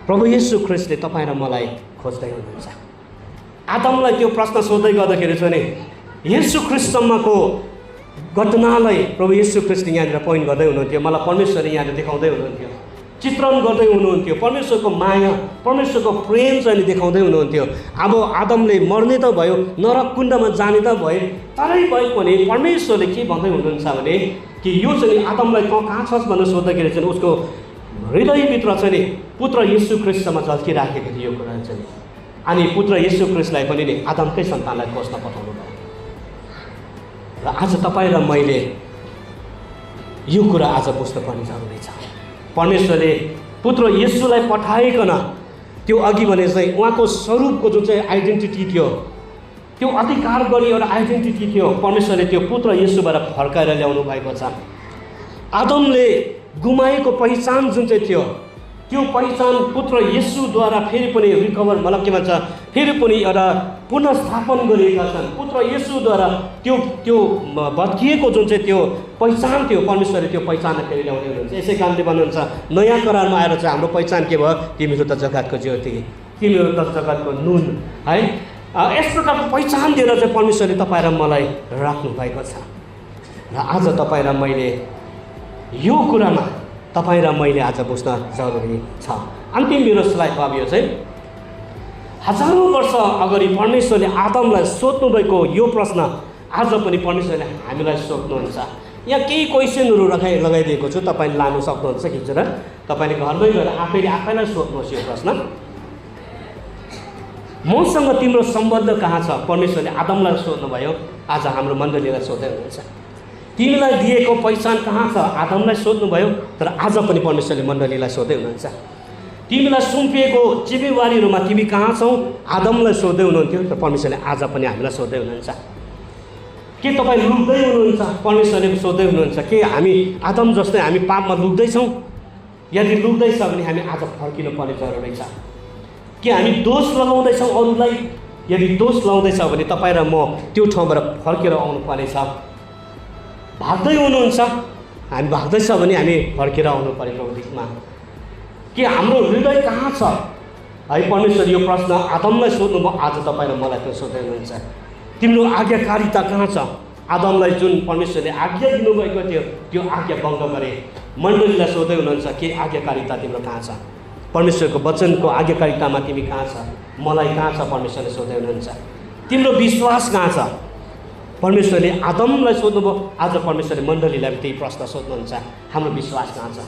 प्रभु येशू ख्रीष्टले तपाईँ र मलाई खोज्दै हुनुहुन्छ। आदमलाई त्यो प्रश्न सोध्दै गर्दाखेरि चाहिँ नि येशू ख्रीष्टसम्मको घटनालाई प्रभु येशू ख्रीष्टले यहाँनिर पोइन्ट गर्दै हुनुहुन्थ्यो, मलाई परमेश्वरले यहाँनिर देखाउँदै हुनुहुन्थ्यो, चित्रण गर्दै हुनुहुन्थ्यो, परमेश्वरको माया, परमेश्वरको प्रेम चाहिँ देखाउँदै हुनुहुन्थ्यो। अब आदमले मर्ने त भयो, नरक कुण्डमा जाने त भयो, तरै भए पनि परमेश्वरले के भन्दै हुनुहुन्छ भने कि यो चाहिँ आदमलाई कहाँ छस् भनेर सोद्धाखेरि चाहिँ उसको हृदयभित्र चाहिँ नि पुत्र येशू ख्रीष्टमा झल्किराखेको थियो यो कुरा चाहिँ। अनि पुत्र येशू ख्रीष्टलाई पनि नि आदमकै सन्तानलाई खोज्न पठाउनु भयो। र आज तपाईँ र मैले यो कुरा आज बुझ्नुपर्ने जरुरी छ। परमेश्वरले पुत्र येशूलाई पठाइकन त्यो अघि भने चाहिँ उहाँको स्वरूपको जुन चाहिँ आइडेन्टिटी थियो, त्यो अधिकार गरी एउटा आइडेन्टिटी थियो, परमेश्वरले त्यो पुत्र येशूबाट फर्काएर ल्याउनु भएको छ। आदमले गुमाएको पहिचान जुन चाहिँ थियो त्यो पहिचान पुत्र येशूद्वारा फेरि पनि रिकभर, मतलब के भन्छ, फेरि पनि एउटा पुनर्स्थापन गरिएका छन्। पुत्र येशूद्वारा त्यो त्यो भत्किएको जुन चाहिँ त्यो पहिचान थियो, परमेश्वरले त्यो पहिचानलाई फेरि ल्याउने हुनुहुन्छ। यसै कारणले भन्नुहुन्छ नयाँ करारमा आएर चाहिँ हाम्रो पहिचान के भयो, तिमीहरू त जगतको ज्योति, तिमीहरू त जगतको नुन, है। यस प्रकारको पहिचान दिएर चाहिँ परमेश्वरले तपाईँ र मलाई राख्नु भएको छ। र आज तपाईँ र मैले यो कुरामा तपाईँ र मैले आज बुझ्न जरुरी छ। अन्तिम मेरो स्लाइड अब यो चाहिँ हजारौँ वर्ष अगाडि परमेश्वरले आदमलाई सोध्नुभएको यो प्रश्न आज पनि परमेश्वरले हामीलाई सोध्नुहुन्छ। यहाँ केही क्वेसनहरू लगाइदिएको छु, तपाईँले लानु सक्नुहुन्छ खिचेर, तपाईँले घरमै गएर आफैलाई सोध्नुहोस् यो प्रश्न। मसँग तिम्रो सम्बन्ध कहाँ छ? परमेश्वरले आदमलाई सोध्नुभयो, आज हाम्रो मण्डलीलाई सोध्दै हुनुहुन्छ। तिमीलाई दिएको पहिचान कहाँ छ? आदमलाई सोध्नुभयो, तर आज पनि परमेश्वरले मण्डलीलाई सोध्दै हुनुहुन्छ। तिमीलाई सुम्पिएको जिम्मेवारीहरूमा तिमी कहाँ छौ? आदमलाई सोध्दै हुनुहुन्थ्यो र परमेश्वरले आज पनि हामीलाई सोध्दै हुनुहुन्छ। के तपाईँ लुक्दै हुनुहुन्छ? परमेश्वरले सोध्दै हुनुहुन्छ के हामी आदम जस्तै हामी पापमा लुक्दैछौँ? यदि लुक्दैछ भने हामी आज फर्किनुपर्ने जरुरी छ। के हामी दोष लगाउँदैछौँ अरूलाई? यदि दोष लगाउँदैछ भने तपाईँ र म त्यो ठाउँबाट फर्केर आउनुपर्नेछ। भाग्दै हुनुहुन्छ, हामी भाग्दैछ भने हामी फर्केर आउनु पर्ने प्रभुमा। के हाम्रो हृदय कहाँ छ? है परमेश्वर यो प्रश्न आदमलाई सोध्नुभयो, आज तपाईँ र मलाई त्यो सोध्दै हुनुहुन्छ। तिम्रो आज्ञाकारिता कहाँ छ? आदमलाई जुन परमेश्वरले आज्ञा दिनुभएको थियो त्यो आज्ञा भङ्ग गरे। मण्डलीलाई सोध्दै हुनुहुन्छ के आज्ञाकारिता तिम्रो कहाँ छ? परमेश्वरको वचनको आज्ञाकारितामा तिमी कहाँ छ? मलाई कहाँ छ? परमेश्वरले सोध्दै हुनुहुन्छ। तिम्रो विश्वास कहाँ छ? परमेश्वरले आदमलाई सोध्नुभयो, आज परमेश्वरले मण्डलीलाई त्यही प्रश्न सोध्नुहुन्छ, हाम्रो विश्वास कहाँ छ?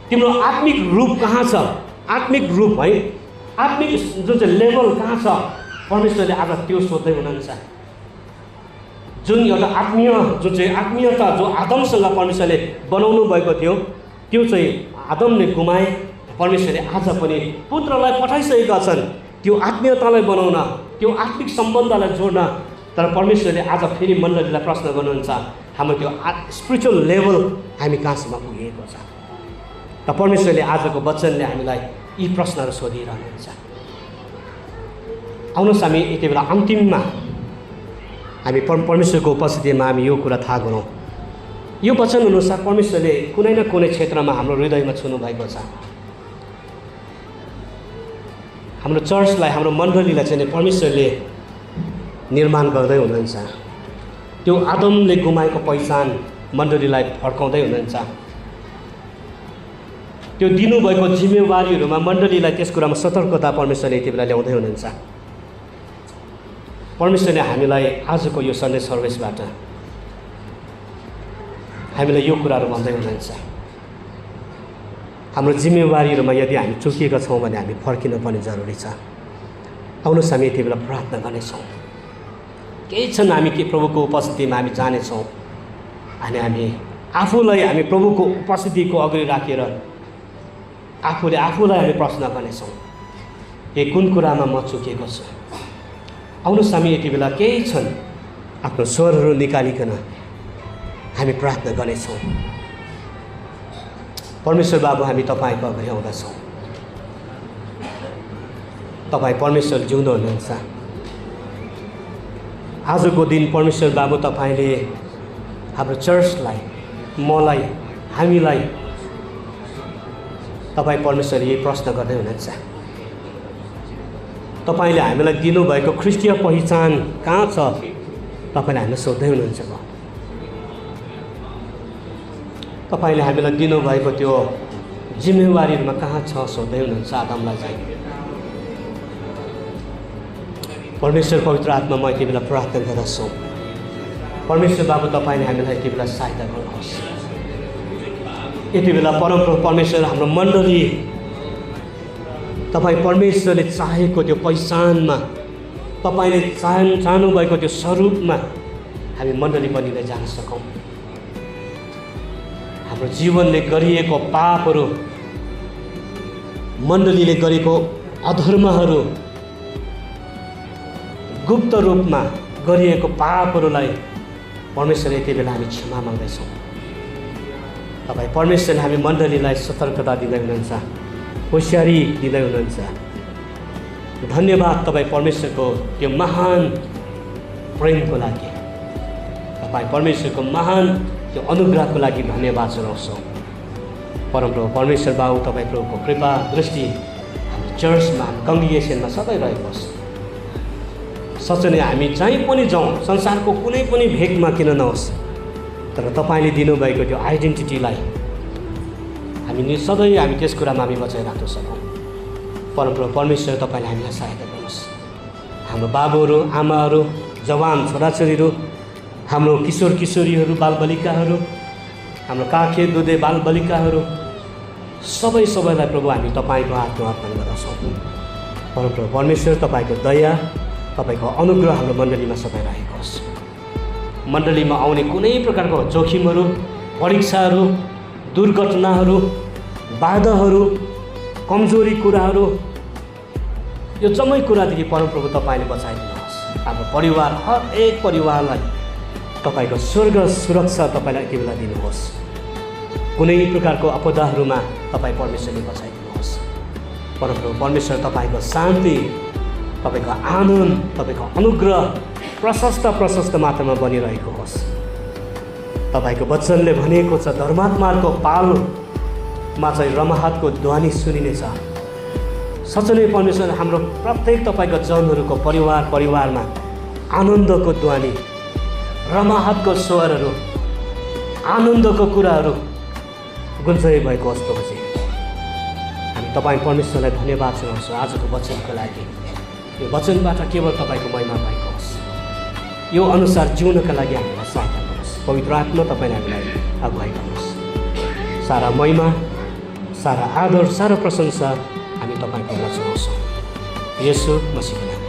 तिम्रो आत्मिक रूप कहाँ छ? आत्मिक रूप है, आत्मिक जुन चाहिँ लेभल कहाँ छ? परमेश्वरले आज त्यो सोध्दै हुनुहुन्छ। जुन एउटा आत्मीयता जो आदमसँग परमेश्वरले बनाउनु भएको थियो त्यो चाहिँ आदमले गुमाए। परमेश्वरले आज पनि पुत्रलाई पठाइसकेका छन् त्यो आत्मीयतालाई बनाउन, त्यो आत्मिक सम्बन्धलाई जोड्न। तर परमेश्वरले आज फेरि मण्डलीलाई प्रश्न गर्नुहुन्छ, हाम्रो त्यो स्पिरिचुअल लेभल हामी कहाँसम्म पुगेको छ? र परमेश्वरले आजको वचनले हामीलाई यी प्रश्नहरू सोधिरहनुहुन्छ। आउनुहोस् हामी यति बेला अन्तिममा हामी परमेश्वरको उपस्थितिमा हामी यो कुरा थाहा गरौँ। यो वचन अनुसार परमेश्वरले कुनै न कुनै क्षेत्रमा हाम्रो हृदयमा छुनु भएको छ। हाम्रो चर्चलाई, हाम्रो मण्डलीलाई चाहिँ परमेश्वरले निर्माण गर्दै हुनुहुन्छ। त्यो आदमले गुमाएको पहिचान मण्डलीलाई फर्काउँदै हुनुहुन्छ। त्यो दिनुभएको जिम्मेवारीहरूमा मण्डलीलाई त्यस कुरामा सतर्कता परमेश्वरले यति बेला ल्याउँदै हुनुहुन्छ। परमेश्वरले हामीलाई आजको यो सन्डे सर्भिसबाट हामीलाई यो कुराहरू भन्दै हुनुहुन्छ। हाम्रो जिम्मेवारीहरूमा यदि हामी चुकिएका छौँ भने हामी फर्किनुपर्ने जरुरी छ। आउनुहोस् हामी यति बेला प्रार्थना गर्नेछौँ। केही क्षण हामी के प्रभुको उपस्थितिमा हामी जानेछौँ अनि हामी आफूलाई हामी प्रभुको उपस्थितिको अगाडि राखेर आफूलाई हामी प्रश्न गर्नेछौँ, ए कुन कुरामा म चुकेको छु? आउनुहोस् हामी यति बेला केही क्षण आफ्नो स्वरहरू निकालिकन हामी प्रार्थना गर्नेछौँ। परमेश्वर बाबु, हामी तपाईँको अगाडि आउँदछौँ। तपाईँ परमेश्वर जिउँदो हुनुहुन्छ। आजको दिन परमेश्वर बाबु तपाईँले हाम्रो चर्चलाई, मलाई, हामीलाई तपाईँ परमेश्वर यही प्रश्न गर्दै हुनुहुन्छ। तपाईँले हामीलाई दिनुभएको ख्रिस्टीय पहिचान कहाँ छ? तपाईँले हामीलाई सोध्दै हुनुहुन्छ। तपाईँले हामीलाई दिनुभएको त्यो जिम्मेवारीहरूमा कहाँ छ सोध्दै हुनुहुन्छ आदमलाई चाहिँ। परमेश्वर पवित्र आत्मा, म यति बेला प्रार्थना गर्दछु। परमेश्वर बाबु, तपाईँले हामीलाई यति बेला सहायता गर्नुहोस्। यति बेला परमप्रभु परमेश्वर, हाम्रो मण्डली तपाईँ परमेश्वरले चाहेको त्यो पहिचानमा, तपाईँले चाहनुभएको त्यो स्वरूपमा हामी मण्डली बनिँदै जान सकौँ। हाम्रो जीवनले गरिएको पापहरू, मण्डलीले गरेको अधर्महरू, गुप्त रूपमा गरिएको पापहरूलाई परमेश्वर यति बेला हामी क्षमा माग्दैछौँ। तपाईँ परमेश्वरले हामी मण्डलीलाई सतर्कता दिँदै हुनुहुन्छ, होसियारी दिँदै हुनुहुन्छ। धन्यवाद तपाईँ परमेश्वरको त्यो महान प्रेमको लागि, तपाईँ परमेश्वरको महान त्यो अनुग्रहको लागि धन्यवाद चढाउँछौँ। परमप्रभु परमेश्वर बाबु, तपाईँ प्रभुको कृपा दृष्टि हाम्रो चर्चमा, कङ्ग्रिगेसनमा सधैँ रहेको छ। साँच्चै नै हामी जहीँ पनि जाउँ, संसारको कुनै पनि भेगमा किन नहोस्, तर तपाईँले दिनुभएको त्यो आइडेन्टिटीलाई हामी सधैँ हामी त्यस कुरामा हामी बचाइराख्न सकौँ। परमप्रभु परमेश्वर, तपाईँले हामीलाई सहायता गर्नुहोस्। हाम्रो बाबुहरू, आमाहरू, जवान छोराछोरीहरू, हाम्रो किशोर किशोरीहरू, बालबालिकाहरू, हाम्रो काखे दुधे बालबालिकाहरू, सबैलाई प्रभु हामी तपाईँको हातमा अर्पण गर्दछौँ। परमप्रभु परमेश्वर, तपाईँको दया, तपाईँको अनुग्रह हाम्रो मण्डलीमा सबै रहेको होस्। मण्डलीमा आउने कुनै प्रकारको जोखिमहरू, परीक्षाहरू, दुर्घटनाहरू, बाधाहरू कमजोरी कुराहरू, यो जम्मै कुरादेखि परमप्रभु तपाईँले बचाइदिनुहोस्। हाम्रो परिवार, हरेक परिवारलाई तपाईँको स्वर्ग सुरक्षा तपाईँलाई यति बेला दिनुहोस्। कुनै प्रकारको आपदाहरूमा तपाईँ परमेश्वरले बचाइदिनुहोस्। परमप्रभु परमेश्वर तपाईँको शान्ति, तपाईँको आनन्द, तपाईँको अनुग्रह प्रशस्त मात्रामा बनिरहेको होस्। तपाईँको वचनले भनेको छ धर्मात्माको पालमा चाहिँ रमाहतको ध्वनि सुनिनेछ। साँच्चै नै परमेश्वर हाम्रो प्रत्येक तपाईँको जनहरूको परिवारमा आनन्दको ध्वनि, रमाहतको स्वरहरू, आनन्दको कुराहरू गुन्जय भएको होस् प्रभुजी। हामी तपाईँ परमेश्वरलाई धन्यवाद जनाउँछौँ आजको वचनको लागि। यो वचनबाट केवल तपाईँको महिमा भएको होस्। यो अनुसार जिउनका लागि हामीलाई सहायता गर्नुहोस्। पवित्र आत्मा तपाईँले हामीलाई अगुवाई गर्नुहोस्। सारा महिमा, सारा आदर, सारा प्रशंसा हामी तपाईँको चढाउँछौँ। येशू मसीहको नाममा।